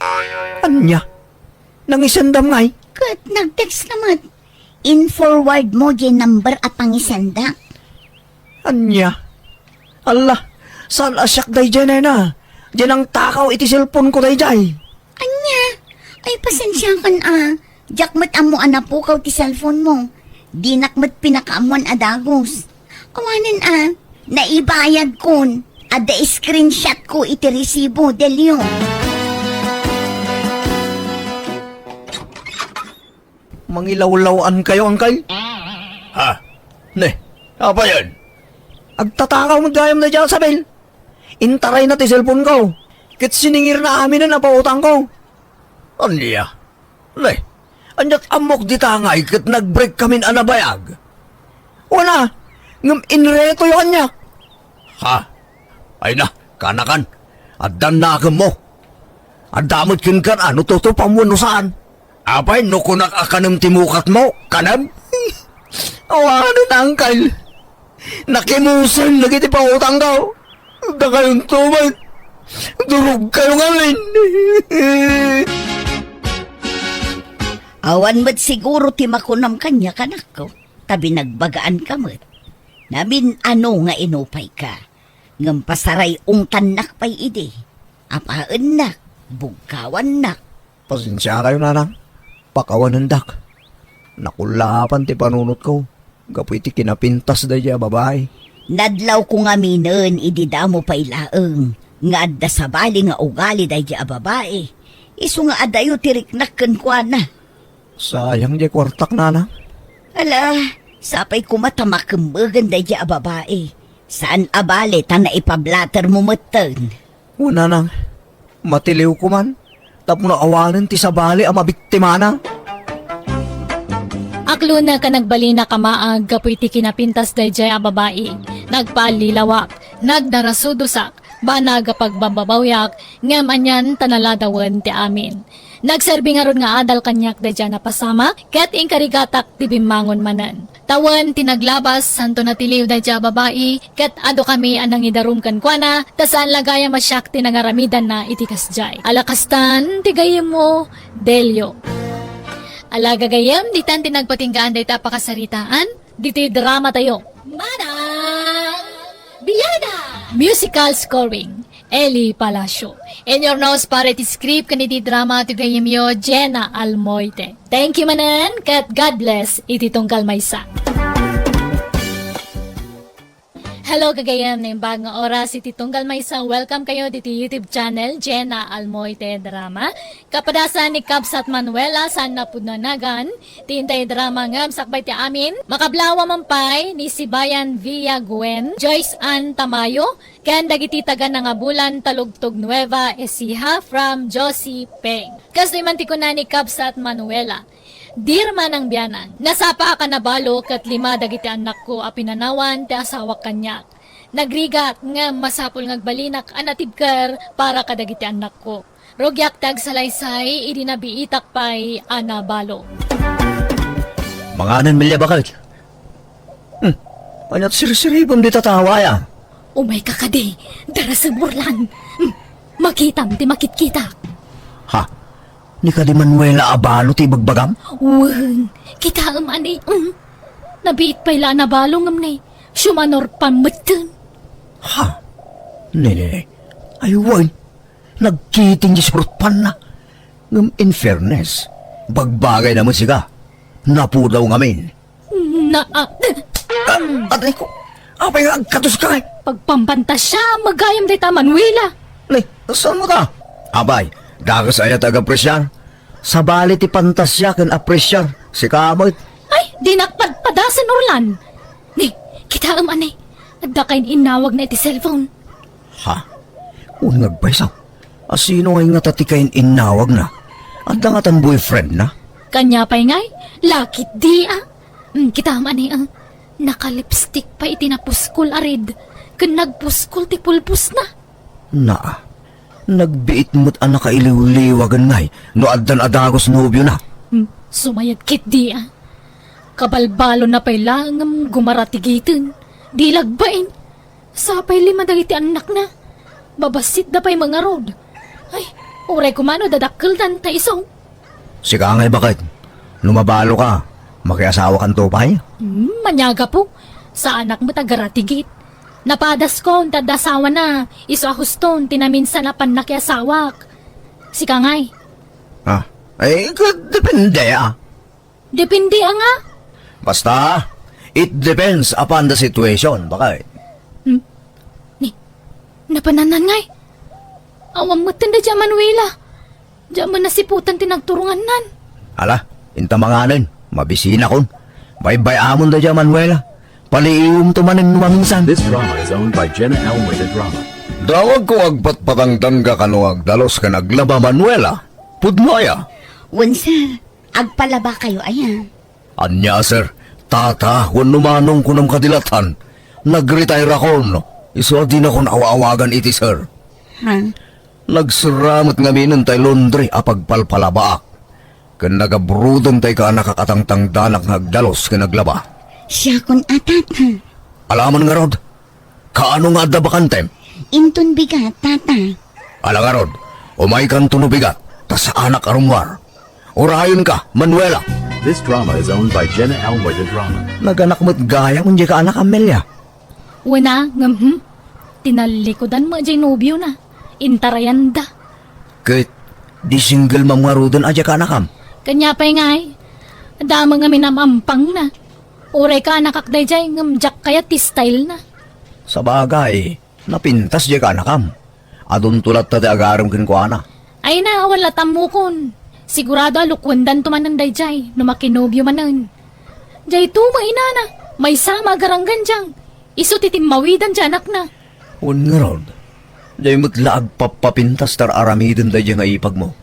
Ania? Nangisendam ngay? Ket nag-text ka met. In-forward mo diay number a pangisendak. Ania? Alla, saan a siak daydiay, nena? Diay nangtakaw iti cellphone ko daydiay. Ania? Ay, pasensiakan a. Diak met ammo a napukaw ti cellphone mo. Dinak met pinakaammuan a dagus. Awanen a, naibayad kon. Adda screenshot ko iti resibo, Delio. Mangilawlaw-an kayo, Angkal? Ha? Ne, apayen? Agtatakaw met gayam daydiay a Isabel. Intarayna ti cellphone ko. Ket siningirna aminen a pautang ko. Ania? Ne, ania't ammok dita ngay ket nag-break kamin a nabayag? Wen a, ngem inretoyo ania? Ha? Ay na, kanakan. Addan nakemmo. Adda met kenkan a no tutupam wenno saan. Apay no kunak a kanem ti mukatmo? Kanem? Awanen, Angkal. Nakimusen dagiti pautangko. Dakayonto met. Durogkayo ngamin. Awan met siguro ti makunam kaniak, anakko, ta binagbagaanka met. Namin-ano nga inupayka. Ngem pasaray-ungtannak pay idi. Apaennak, bugkawannak. Pasensiakayo, nanang. Pakawanendak. Nakullaapan ti panunotko gapu iti kinapintas daydiay a babai. Nadlawko ngaminen idi damo pay laeng nga adda sabali nga ugali daydiay a babai. Isu nga adayo ti riknak kenkuana. Sayang diay kuartak, nanang. Ala, sapay koma ta makemmegen daydiay a babai. Saan a bale ta naipablater mo metten. Wen, nanang, matiliwko man tapno awanen ti sabali a mabiktimana. Aklonek a nagbalinak a maag gapu iti kinapintas daydiay a babai. Nagpallilawak, nagdarasudosak, banag a pagbababawyak, ngem anian ta naladawen ti amin. Nagserbi ngarud nga adal kaniak daydiay a napasamak, ket inkarigatak ti bimmangon manen. Tawen ti naglabas, santo natiliw daydiay a babai, ket adukami a nangidarum kenkuana, ta saan la gayam a siak ti nangaramidanna iti kasdiay. Ala kastan ti gayyemmo, Delio. Ala gagayyem, ditan ti nagpatinggaan dayta a pakasaritaan, ditoy dramatayo. Manang Biada! Musical scoring, Eli Palacio. In your nose para iti script ken iti drama ti gayyemyo, Jenna Almoite. Thank you manen, ket God bless iti tunggal maysa. Hello, gagayyem, naimbag nga oras iti tunggal maysa. Welcome kayo diti YouTube channel, Jenna Almoite Drama. Kapadasan ni Kabsat Manuela, saan napudno a nagan, ti intay drama ngem sakbay ti amin. Makablawa man pay ni Sibayan Villaguen, Joyce Ann Tamayo, ken dagiti taga Nangabulan, Talugtog Nueva Ecija from Josie Peng. Kasdi man ti kuna ni Kabsat Manuela, Dear Manang Bianang, nasapaak a nabalo ket lima dagiti annakko a pinanawan ti asawak kaniak. Nagrigat ngem masapul nga agbalinak a natibker para kadagiti annakko. Rugiak ti agsalaysay idi nabiitak pay a nabalo. Manganen, Melia, baket. Hmm, ania't sirsiribem dita tawa, aya? Umayka kadi, darasem, Orlan. Hmm, makitam ti makitkitak. Ha? Ni kadi Manuela a balo ti ibagbagam? Wen, kitaem, ani, hmm. Nabiit pay la a nabalo ngem ni, siumanor pan metten. Ha? Ne, ne, ne. Ay, wen. Nagkiting ti surotpanna. Ngem in fairness, bagbagayna met sika. Napudaw ngamin. Na, ah, Ah, atay ko. Apay nga agkatoska, eh? Pagpampantasia, magayam dayta, Manuela. Ni, saan mo ta? Apay, dakes aya ti agapresiar? Sabali ti pantasia ken apresiar, sika met. Ay, dinak padpadasen, Orlan. Ni, kitaem, ani. Adda kain-innawagna iti cellphone. Ha? Wen nga agpayso. A, sino ngay ngata ti kain-innawagna? Adda ngatan boyfriendna? Kania pay ngay? Lakit di, ah. Mm, kitaem, ani, ah. Nakalipstick pay iti napuskol a red. Ken nagpuskol ti pulbosna. Naa. Nagbiit met a nakailiwliwagen ngay no addan a dagus nobiona. Hmm, sumayat ketdi, ah. Kabalbalonna pay laeng ngem gumaratigiten. Di lagbain. Sapay lima dagiti annakna. Babassitda pay met ngarud. Ay, uray koma no dadakkeldan ta isu. Sika ngay baket, no mabaloka, makiasawakanto pay? Hmm, ania gapu. Saanak met a garatigit. Napadaskon ta adda asawana, isu a huston ti naminsan a pannakiasawak. Sika ngay? Ah, ay, ket depende, ah. Depende, a nga? Basta, it depends upon the situation, baket. Hmm? Ni, napanannan ngay? Awan metten daydiay a Manuela. Diak met nasiputan ti nagturongannan. Ala, inta manganen, mabisinakon. Baybay-amon daydiay a Manuela. Paliiwemto manen no maminsan. This drama is owned by Jenna Almoite Drama. Dawagko agpatpatangtangka kano agdalus ken aglaba, Manuela. Pudno aya? Wen, sir. Agpalabakayo aya? Ania, sir? Tata wenno manong kunam kadi lattan? Nag-retire-akon. Isu a dinakon aw-awagan iti sir. Ha? Nagsera met ngamin tay laundry a pagpalpalabaak. Ken nagabroden tay kaanakak a tangtangdanak nga agdalus ken aglaba. Siakon a, tata. Alaman ngarud, kaano nga adda bakantem? Inton bigat, tata. Ala ngarud, umaykanto no bigat, ta saanak a rummuar. Urayonka, Manuela. This drama is owned by Jenna Almoite Drama. Naganak met gayam diay kaanak, Amelia. Wen a, ngem, hmm? Tinallikudan met diay nobiona. Intarayanda. Ket, di single mom ngaruden a diay kaanakam? Kania pay ngay, damo ngamin am-ampangna. Uray kaanakak daydiay, ngem diak kayat ti stylena. Sabagay, napintas diay kaanakam. Adunto latta ti agarem kenkuana. Ay na, awan la tammukon. Sigurado a lukuendanto manen daydiay, no makinobio manen. Daytoy met inana, maysa met a garanggan diay. Isu ti timmawidan diay anakna. Wen ngarud, diay met la agpappapintas ta ar-aramiden daydiay nga ipagmo.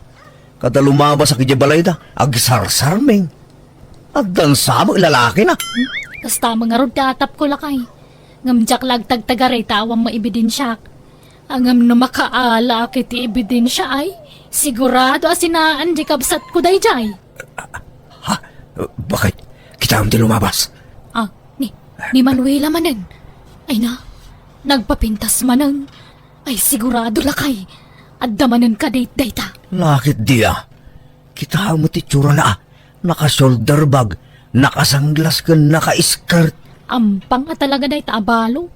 Kada lumabasak idiay balayda, agsarsarming. Addan sa met lalakina. Kasta met ngarud ti atapko, lakay. Ngem diak la agtagtagaray ta awan met ebidensiak. Ngem no makaalaak iti ebidensiaay, Sigurado a sinaan di kabsatko daydiay. Ha? Bakit? Kitaem ti lumabas. Ah, ni, ni Manuela manen. Ay na, nagpapintas manen. Ay, sigurado lakay. Adda manen kadit dayta. Lakit dia. Kitaem ti itsurana, ah. Naka-shoulder bag, naka-sunglass ken naka-skirt. Ampang a talaga dayta a balo.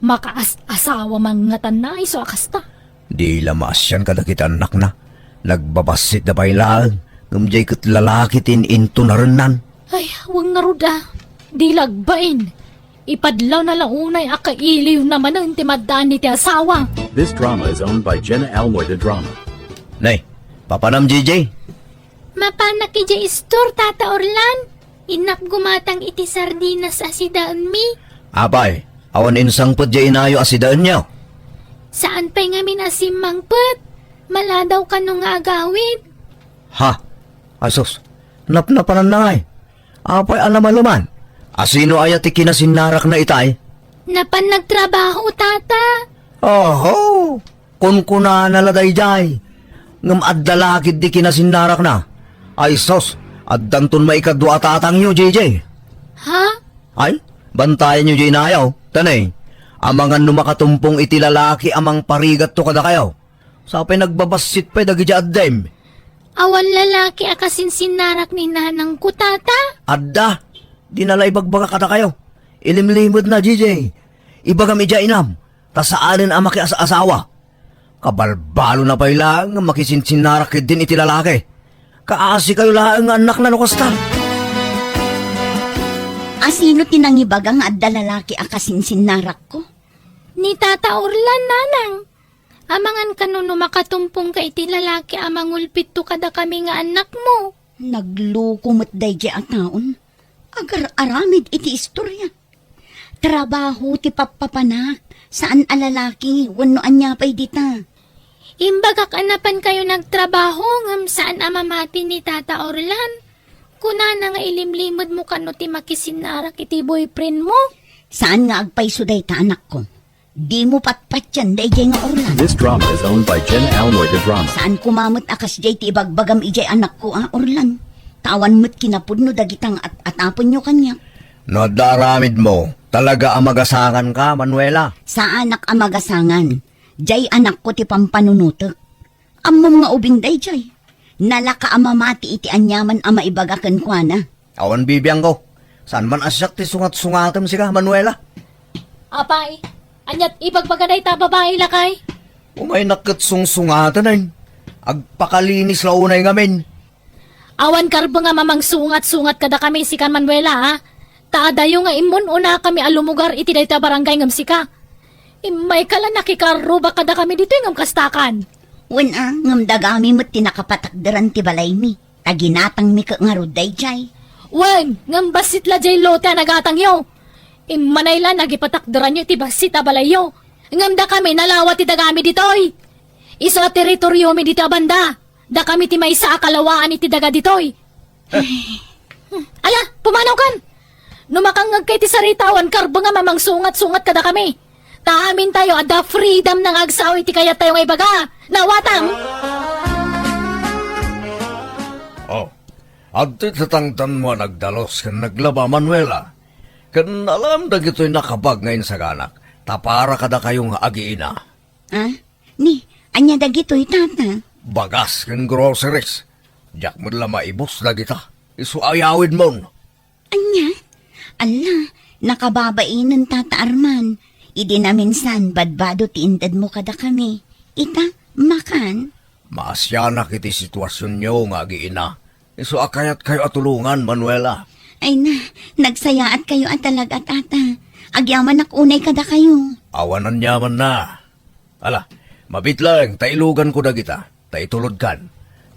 Makaas-asawa man ngatanna isu a kasta. Di la maasian kadagiti annakna. Nagbabassit da pay laeng, ngem diay ket lalaki ti in-intunarennan. Ay, wen ngarud a. Di la agbain. Ipadlawna la unay a kailiwna manen ti maddaan iti asawa. This drama is owned by Jenna Almoy de Drama. Nay, papanam, J J? Mapanak idiay istor, Tata Orlan. Innak gumatang iti sardinas a sidaenmi. Apay, awan insangpet diay inayo a sidaenyo? Saan pay ngamin a simmangpet. Maladaw kano nga agawid. Ha? Asus, napnapananna ngay. Apay a namaleman? Asino aya ti kinasinnarakna itay? Napan nagtrabaho, Tata. Oho! Kunkunana la daydiay. Ngem adda la ketdi kinasinnarakna. Ay sus, addanton maikadua a tatangyo, J J. Ha? Ay, bantayanyo diay inayo. Tanay, amangan no makatumpong iti lalaki a mangparigatto kadakayo. Sapay nagbabassit pay dagiti addem. Awan lalaki a kasinsinnarak ni nanangko, Tata? Adda. Dina la ibagbaga kadakayo. Ilimlimedna, J J. Ibagam idiay inam, ta saanen a makias-asawa. Kabalbalona pay laeng nga makisinsinnarak ketdin iti lalaki. Kaasikayo laeng nga annakna no kasta. Asino ti nangibaga nga adda lalaki a kasinsinnarakko? Ni Tata Orlan, nanang. Amangan kano no makatumpongka iti lalaki a mangulpitto kadakami nga annakmo. Nagloko met daydiay a taon. Agar-aramid iti istorya. Trabaho ti pappapanak, saan a lalaki, wenno ania pay dita. Imbagak a napankayo nagtrabaho ngem saan a mamati ni Tata Orlan. Kunana nga ilimlimedmo kano ti makisinnarak iti boyfriendmo. Saan nga agpayso dayta, anakko. Dimo patpatian daydiay nga Orlan. This drama is owned by Jen Almoy de Drama. Saan koma met a kasdiay ti ibagbagam idiay anakko a Orlan. Ta awan met kinapudno dagita nga at-atapenyo kaniak. No adda aramidmo, talaga a magasanganka, Manuela. Saanak a magasangan. Diay anakko ti pampanunotek. Ammom nga ubing daydiay. Nalaka a mamati iti aniaman a maibaga kenkuana. Awan bibiangko. Saan man a siak ti sungat-sungatem sika, Manuela? Apay, aniat ibagbaga dayta babai, lakay? Umaynak ket sungsungaten, ay. Agpakalinis la unay ngamin. Awan karbeng a mamangsungat-sungat kadakami sika, Manuela, ha? Ta adayo nga immun-unakami a lumugar iti dayta barangay ngem sika. Immayka la nakikarruba kadakami ditoy ngem kastakan. Wen a, ngem dagami met ti nakapatakderan ti balaymi. Ta ginatangmi ket ngarud daydiay. Wen, ngem bassit la diay lote a nagatangyo. Immanay la nagipatakderanyo iti bassit a balayyo. Ngem dakami nalawa ti dagami ditoy. Isu a teritoriomi ditoy a banda. Dakami ti maysa a kalawaan iti daga ditoy. Ala, pumanawkan! No makangngegka iti sarita, awan karbeng a mamangsungat-sungat kadakami. Ta amintayo, adda freedom nga agsaw iti kayattayo nga ibaga. Naawatam? Oh, adtoy tatangtanmo a nagdalus ken naglaba, Manuela. Ken alam dagitoy nakabag nga insaganak, ta para kadakayo nga agiina. Ah? Ni, ania dagitoy, tata? Bagas ken groceries. Diak met la maibus dagita. Isu a yawidmon. Ania? Alla, nakababainen, Tata Arman. Idi naminsan, badbado ti intedmo kadakami. Ita, makan? Maasianak iti situasionyo nga agiina. Isu a kayatkayo a tulongan, Manuela. Ay na, nagsayaatkayo a talaga, tata. Agyamanak unay kadakayo. Awan aniamanna. Ala, mabiit laeng ta iluganko dagita, ta itulodkan.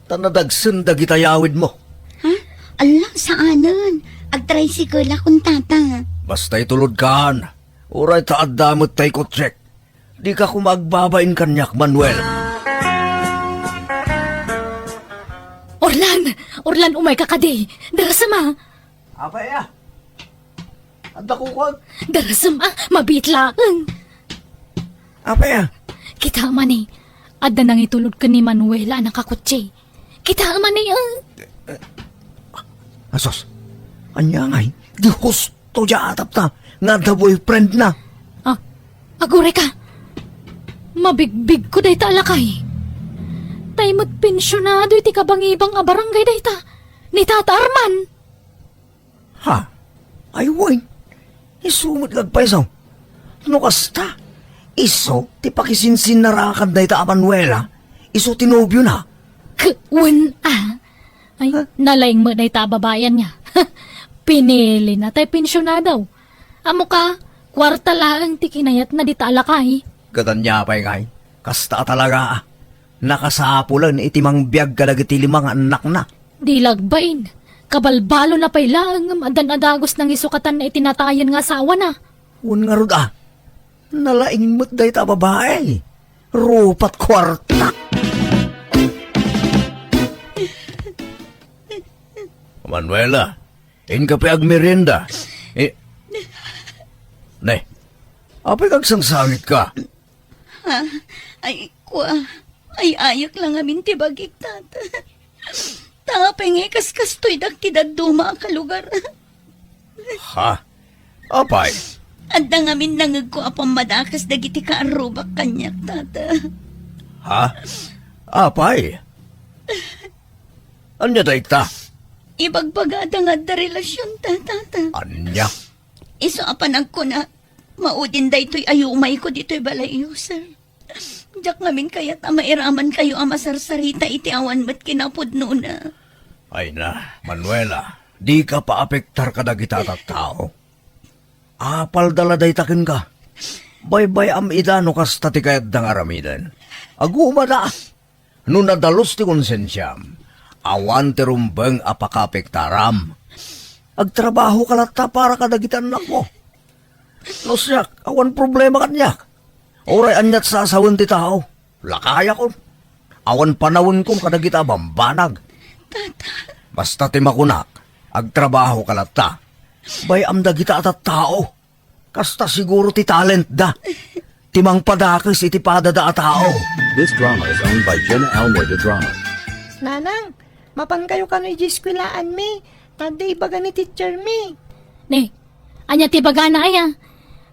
Ta nadagsen dagita yawidmo. Ha? Alla, saanen. Agtricycle-akon, tata. Basta itulodkan. Uray ta adda met tay kotsek. Dika koma agbabain kaniak, Manuel. Orlan! Orlan, umayka kadi! Darasem a! Apay a? Adda kukuag? Darasem a! Mabiit laeng! Apay a? Kita man eh. Adda nangitulod ken ni Manuela a nakakutsi. Kitaem a ni, eh. Asos, ania ngay? Di husto diay atapta nga adda boyfriend na. Ah, aguray ka. Mabigbigko dayta a lakay. Tay met pensionado iti kabangibang a barangay dayta. Ni Tata Arman. Ha? Ay, wen. Isu met nga agpayso. No kasta, isu ti pakisinsinnarakan dayta a Manuela, isu ti nobiona. K-, wen, ah. Ay, Ha? nalaing met dayta a babayan niya. Pinili na tay pensionado. Amo ka, kwarta laeng ti kinayatna dita a lakay. Ket ania pay ngay? Kasta a talaga, ah. Nakasapulen iti mangbiag kadagiti lima nga annakna. Di lagbain. Kabalbalona pay laeng ngem addan a dagus nangisukatan iti natayen nga asawana. Wen ngarud a, nalaing met dayta a babai. Rupat kuarta. Manuela, inka pay agmerienda. Eh, ne, apay nga agsangsangitka? Ha? Ay, kua, ay-ayek la ngamin ti bagik, Tata. Ta apay nga ikaskastoydak ti dadduma a kalugar? Ha? Apay? Adda ngamin nangegko a pammadakas dagiti kaarrubak kaniak, Tata. Ha? Apay? Ania dayta? Ibagbagada nga adda relasionta, Tata. Ania? Isu a panagkuna, maudin daytoy a yumayko ditoy balay, sir. Diak ngamin kayat a mairamankayo a masarsarita iti awan met kinapudnona. Ay na, Manuela, dika paapektar kadagita a tattao. Apalda la dayta kenka. Baybay-am ida no kasta ti kayatda nga aramiden. Agumada. No nadalus ti konsensiam, awan ti rumbeng a pakaapektaram. Agtrabahoka latta para kadagiti annakmo. No siak, awan problema kaniak. Uray aniat sasawen ti tao, lakayakon. Awan panawenko kadagita a bambanag. Tata. Basta ti makunak, agtrabahoka latta. Bay-am dagita a tattao. Kasta siguro ti talentda. Ti mangpadakes iti padada a tao. This drama is owned by Jenna Almoy de Drama. Nanang, mapankayo kano iti eskuelaan mi. Tadi ibaga ni teacher mi. Ne, ania ti bagana aya?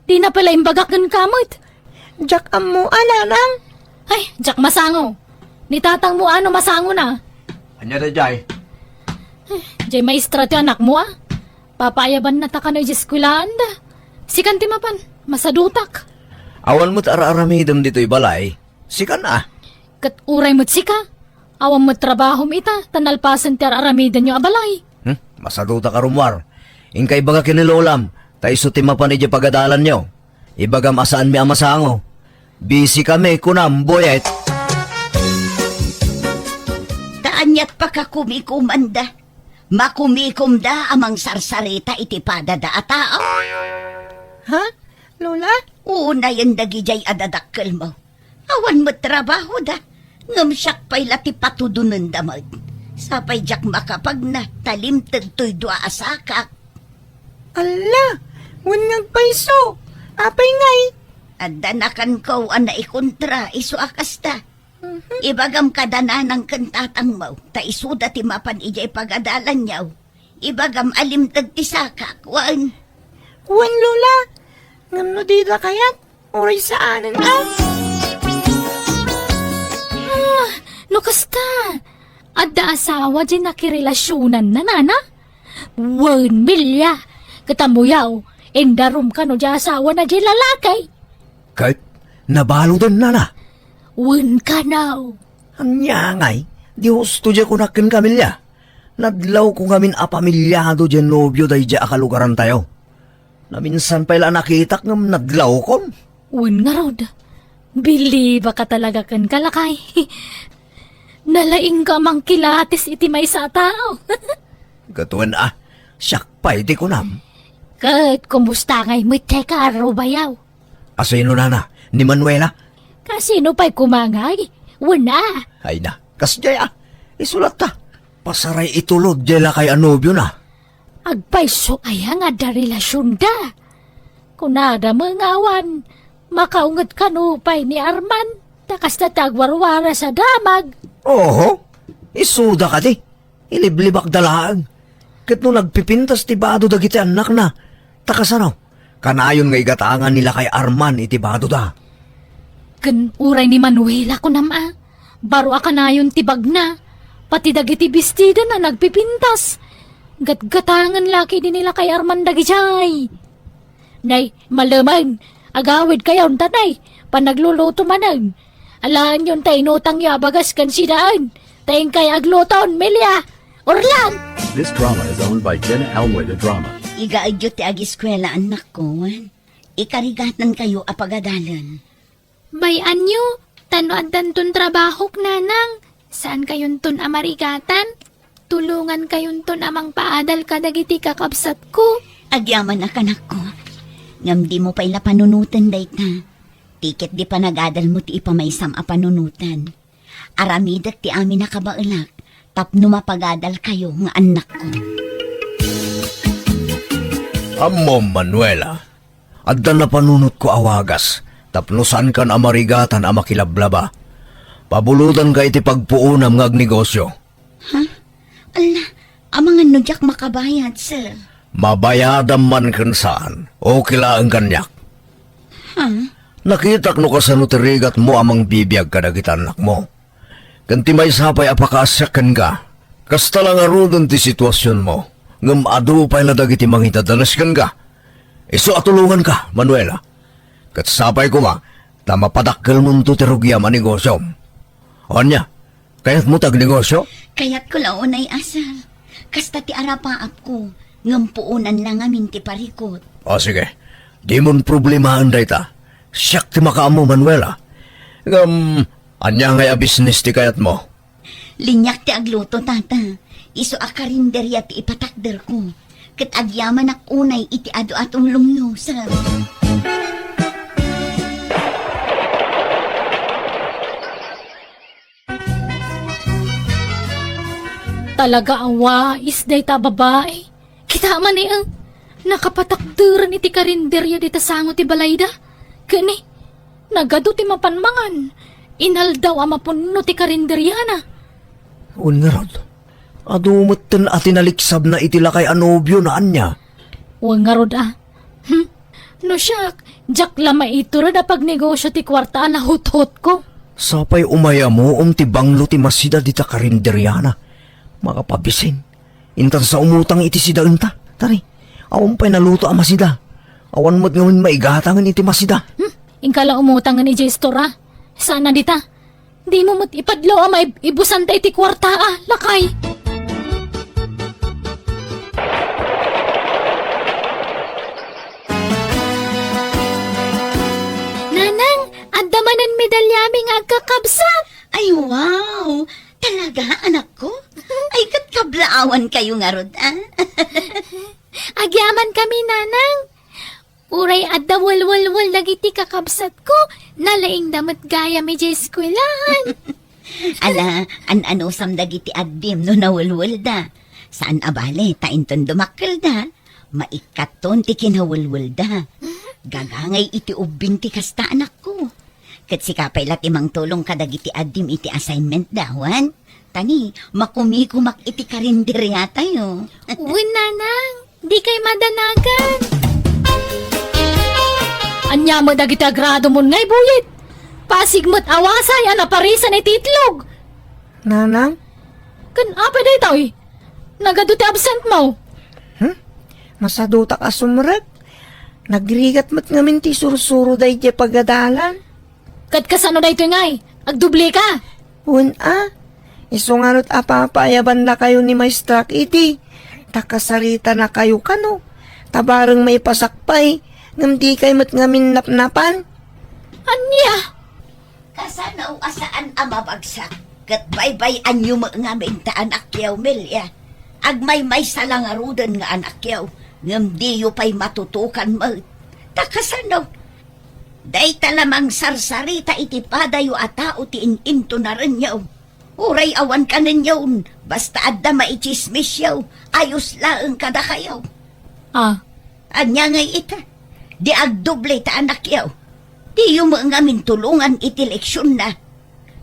Dina pala imbagak kenka met. Diak ammo a, Nanang. Ay, diak masango. Ni tatangmo ano masangona? Ania daydiay? Ay, diay maestra ti anakmo, a. Papaayabanna ta kano iti eskuelaan da. Sikan ti mapan, masadutak. Awan met ar-aramidem ditoy balay. Sikan, a. Ket uray met sika, awan met trabahom ita, ta nalpasen ti ar-aramidenyo a balay. Hmm? Masadutak a rummuar. Inka ibaga ken ni lolam, ta isu ti mapan idiay pagadalanyo. Ibagam a saanmi a masango. Busy kami, kunam, Boyet. Ta aniat pakakumikomanda? Makumikomda a mangsarsarita iti padada a tao? Ha? Lola? Unayen dagidiay a dadakkelmo. Awan met trabahoda, ngem siak pay la ti patudonenda met. Sapay diak makapagna, ta limteg toy dua a sakak. Alla, wen nga agpayso. Apay ngay? Adda nakanko a naikontra, isu a kasta. Mhm. Ibagam kada nanang ken tatangmo, ta isuda ti mapan idiay pagadalanyo. Ibagam a limteg ti sakak, wen. Wen, Lola. Ngem no dida kayat, uray saanen, a. Ah, no kasta, adda asawa diay nakirelasionanna, nana? Wen, Melia. Ket ammoyo, indarum kano diay asawana diay lalaki. Ket nabaludenna, nana? Wen kano. Ania ngay, di husto diay kunak kenka, Melia. Nadlawko ngamin a pamilyado diay nobio daydiay a kalugarantayo. Naminsan pay la a nakitak ngem nadlawkon. Wen ngarud, bilibaka talaga kenka, lakay. Nalaingka a mangkilatis iti maysa a tao. Ket wen a, siak pay ti kunam. Ket kumusta ngay met diay kaarrubayo? Asino, nana? Ni Manuela? Kasino pay koma ngay? Wen a. Ay na, kasdiay a. Isu latta. Pasaray itulod diay lakay a nobiona. Agpayso aya nga adda relasionda? Kunada met nga awan makaunget kano pay ni Arman. Ta kasta ti agwarwaras a damag. Oho, isuda kadi. Iliblibakda laeng. Ket no nagpipintas ti bado dagiti annakna, ta kasano? Kanayon nga igatangan ni lakay Arman iti badoda. Ken uray ni Manuela, kunam a, baro a kanayon ti bagna, pati dagiti bestidana nagpipintas. Gatgatangen la ketdi ni lakay Arman dagidiay. Nay, malemeng, agawidkayon ta nay, panagluluto manen. Alaenyon ta inutangyo a bagas ken sidaen, ta inkay agluton, Melia. Orlan! This drama is owned by Jenna Almoy, the drama. Igaedyo ti agiskuela, annakko, wen? Ikarigatankayo a pagadalen. Bay-anyo, ta no addanton trabahok, nanang, saankayonton a marigatan? Tulongankayonton a mangpaadal kadagiti kakabsatko. Agyamanak, anakko. Ngem dimo pay la panunoten dayta. Ti ket di panagadalmo ti ipamaysam a panunoten. Aramidek ti amin a kabaelak tapno mapagadalkayo nga annakko. Ammom, Manuela, adda napanunotko a wagas tapno saankan a marigatan a makilablaba. Pabulodanka iti pagpuonam nga agnegosio. Ha? Ala, amangan no diak makabayad, sir. Mabayadam man ken saan, okay laeng kaniak. Ha? Nakitak no kasano ti rigatmo a mangbibiag kadagiti annakmo. Ken ti maysa pay a pakaasiak kenka, kasta la ngaruden ti situasionmo, ngem adu pay la dagiti mangidadanes kenka. Isu a tulonganka, Manuela. Ket sapay koma ta mapadakkelmonto ti rugiam a negosiom. Ania, kayatmo ti agnegosio? Kayatko la unay, sir. Kasta ti arapaapko, ngem puonan la ngamin ti parikut. O, sige. Dimon problemaen dayta. Siak ti makaammo, Manuela. Ngem, ania ngay a bisnis ti kayatmo? Liniak ti agluto, tata. Isu a karinderia ti ipatakderko. Ket agyamanak unay iti adu a tulongyo, sir. Talaga a wais dayta a babai. Kita man, eh, nakapatakderen iti karinderia dita sango ti balayda. Ken, eh, nagadu ti mapan mangan. Inaldaw a mapunno ti karinderiana. Wen ngarud, adu metten a tinaliksabna iti lakay a nobiona, ania? Wen ngarud a. Hmm. No siak, diak la maitured a pagnegosio ti kuarta a nahuthotko. Sapay umay ammoom ti banglo ti masida dita karinderiana. Makapabisin. Intan sa umutang iti sidaenta. Tari, awan pay naluto a masida. Awan met ngamin maigatangen iti masida. Hmm? Inka la umutangen idiay istor a. Saan a dita? Dimo met ipadlaw a maib-, ibusanta iti kuarta a, lakay. Nanang, adda manen medalyami nga agkakabsat. Ay, wow! Talaga, anakko? Ay, ket kablaawankayo ngarud, a? Agyamankami, nanang. Uray adda welwelwel dagiti kakabsatko, nalaingda met gayam idiay eskuelahan. Ala, an-anusam dagiti addim no nawelwelda. Saan a bale, ta inton dumakkelda, maikkaton ti kinawelwelda. Gagangay iti ubbing ti kasta, anakko. Ket sika pay la ti mangtulong kadagiti addim iti assignment da, wen? Tani, makumikumak iti karinderiatayo. Wen, nanang, dikay madanagan. Ania met dagiti agradomon ngay buyit? Pasig met a wasay a naparisan iti itlog. Nanang? Ken apay daytoy? Nagadu ti absentmo. Hmm? Masadutak a sumrek. Nagrigat met ngamin ti sursuro daydiay pagadalan. Ket kasano daytoy ngay? Agdobleka? Wen a, isu ngarud a papaayabannakayo ni maestrak idi, ta kasaritanakayo kano, ta bareng maipasak pay, ngem dikay met ngamin napnapan. Ania? Kasano a saan a mabagsak, ket baybay-anyo met ngamin ta anakyo, Melia. Agmaymaysa la ngaruden nga anakyo, ngem diyo pay matutukan met. Ta kasano? Dayta la mangsarsarita iti padayo a tao ti in-intunarenyo. Uray awan kanenyon, basta adda maitsismisyo, ayos laeng kadakayo. Ah. Ania ngay ita? Di agdoble ta anakyo. Diyo met ngamin tulongan iti leksionna.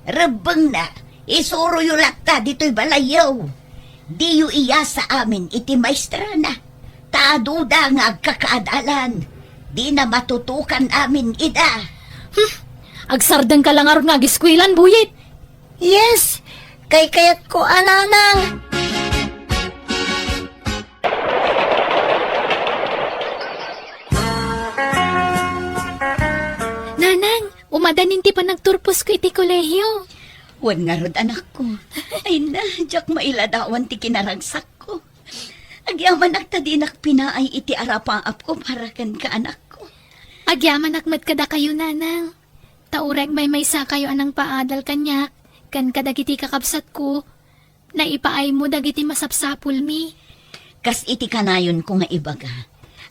Rebbengna, isuroyo latta ditoy balayyo. Diyo iyasa amin iti maestrana. Ta aduda nga agkakaadalan. Dina matutukan amin ida. Hmm, agsardengka la ngarud nga agiskuelan, Buyit. Yes, kaykayatko a nanang. Nanang, umadanin ti panagturposko iti kolehio. Wen ngarud, anakko. Ay na, diak mailadawan ti kinaragsakko. Agyamanak ta dinak pinaay iti arapaapko para kenka, anakko. Agyamanak met kadakayo, nanang. Ta uray agmaymaysakayo a nangpaadal kaniak, ken kadagiti kakabsatko, naipaaymo dagiti masapsapulmi. Kas iti kanayonko nga ibaga,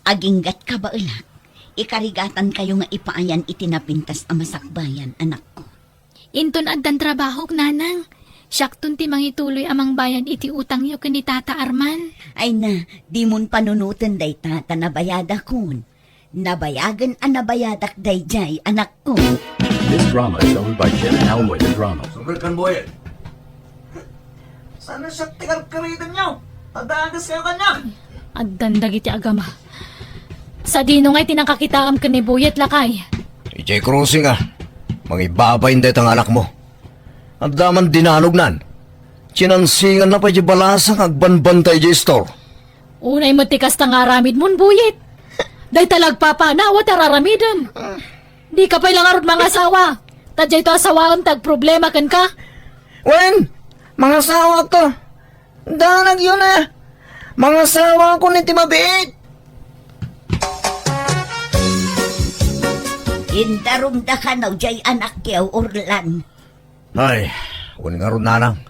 aginggat kabaelak, ikarigatankayo nga ipaayan iti napintas a masakbayan, anakko. Inton addan trabahok, nanang, siakton ti mangituloy a mangbayad iti utangyo ken ni Tata Arman. Ay na, dimon panunoten dayta ta nabayadakon. Nabayagen a nabayadak daydiay, anakko. This drama is owned by Jim and Alwyn Drama. Sumrek kan Boyet. Sana siya ti karkaritan niyo. Padagas kayo kanya. Addan dagiti agama. Sadino ngay ti nakakitaam ken ni Boyet, lakay? Idiay crossing a. Mangibabain dayta nga anakmo. Adda man dinanognan. Sinansinganna pay di balasa nga agbanbantay di istor. Unay met ti kasta nga aramidmon, Buyit. Dayta la agpapanaw ti ar-aramidem. Dika pay la ngarud mangasawa. Ta daytoy a sawaem ti agproblema kenka. Wen, mangasawakto. Danagyo na. Mangasawakon iti mabiit. Indarumda kano diay anakyo, Orlan. Ay, wen ngarud, nanang.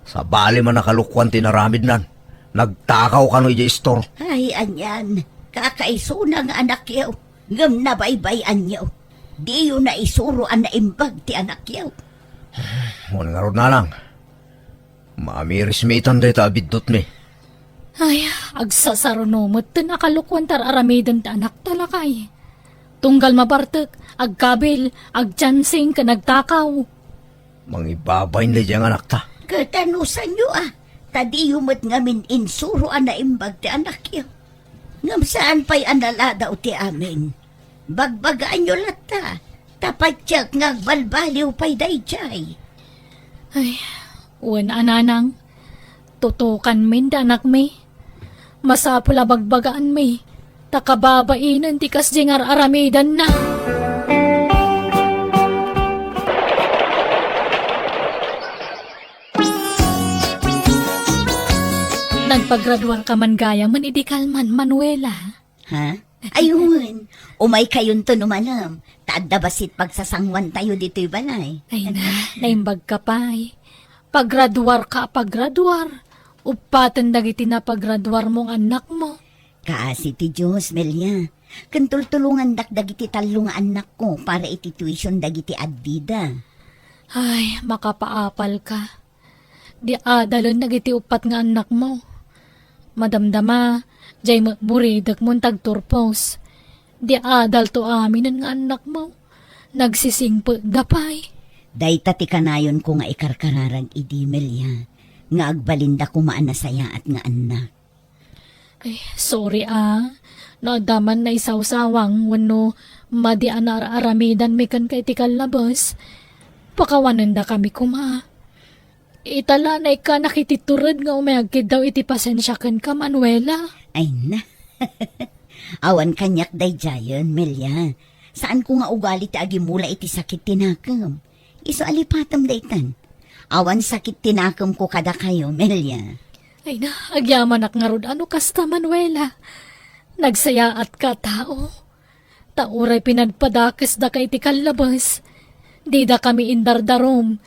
Sabali man a kalokuan ti inaramidnan. Nagtakaw kano idiay istor. Ay, anian. Kakaisuna nga anakyo. Ngem nabaybay-anyo. Diyo naisuro a naimbag ti anakyo. Wen ngarud, nanang. Maamirismitan dayta a biddutmi. Ay, agsasaruno met ti nakalokuan ti ar-aramiden ti anakta, lakay. Tunggal mabartek, agkabil, agtiansing, ken agtakaw. Mangibabain daydiay nga anakta. Ket anusanyo a, ta diyo met ngamin insuro a naimbag ti anakyo. Ngem saan pay a naladaw ti amin. Bagbagaanyo latta, ta patiek nga agbalbaliw pay daydiay. Ay, wen a, nanang, tutukanmin ti anakmi. Masapul a bagbagaanmi, ta kababainen ti kasdi nga ar-aramidenna. Nagpagraduarka man gayamen idi kalman, Manuela. Ha? Ay, wen. Umaykayonto no malem. Ta adda bassit pagsasanguantayo ditoy balay. Ay na, naimbagka pay. Pagraduarka a pagraduar. Uppaten dagiti napagraduarmo nga annakmo. Kaasi ti Dios, Melia. Ken tultulongandak dagiti tallo nga annakko para iti tuition dagiti addida. Ay, makapaapalka. Di adalen dagiti uppat nga annakmo. Madamdama, diay met buridekmon ti agturpos. Di adalto aminen nga annakmo. Nagsisingpetda pay. Dayta ti kanayonko nga ikarkararag idi, Melia, nga agbalinda koma a nasayaat nga annak. Ay, sorry a. No adda man naisawsawang wenno madi a naar-aramidanmi kenka iti kallabes, pakawanendakami koma. Ita la, naikkanak iti tured nga umay agkiddaw iti pasensia kenka, Manuela. Ay na. Awan kaniak daydiayen, Melia. Saanko nga ugali ti agimula iti sakit ti nakem. Isu a lipatem daytan. Awan sakit ti nakemko kadakayo, Melia. Ay na, agyamanak ngarud a no kasta, Manuela. Nagsayaatka a tao. Ta uray pinagpadakesdaka iti kallabes, didakami indardarum.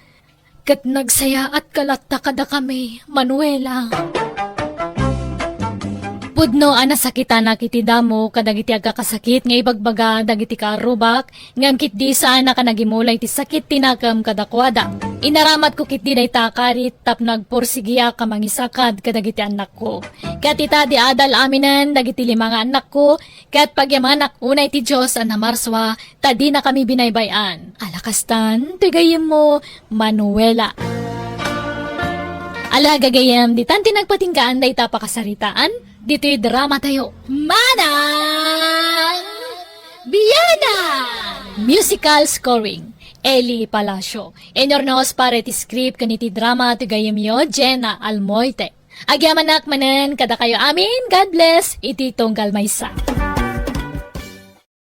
Ket nagsayaatka latta kadakami, Manuela. Pudno a nasakitanak iti damo kadagiti agkakasakit nga ibagbaga dagiti kaarrubak, ngem ketdi saanak a nagimula iti sakit ti nakem kadakuada. Inaramatko ketdi dayta a karit tapno agpursigiak a mangisakad kadagiti annakko. Ket ita di adal aminen dagiti lima nga annakko, ket pagyamanak unay ti Dios a namarsua, ta dinakami binaybay-an. Ala kastan, ti gayyemmo, Manuela. Ala gagayyem, ditan ti nagpatinggaan dayta a pakasaritaan, ditoy dramatayo. Manang Biyanan! Musical scoring, Eli Palacio. Inurnos para iti script ken iti drama ti gayyemyo, Jenna Almoite. Agyamanak manen kadakayo amin. God bless iti tunggal maysa.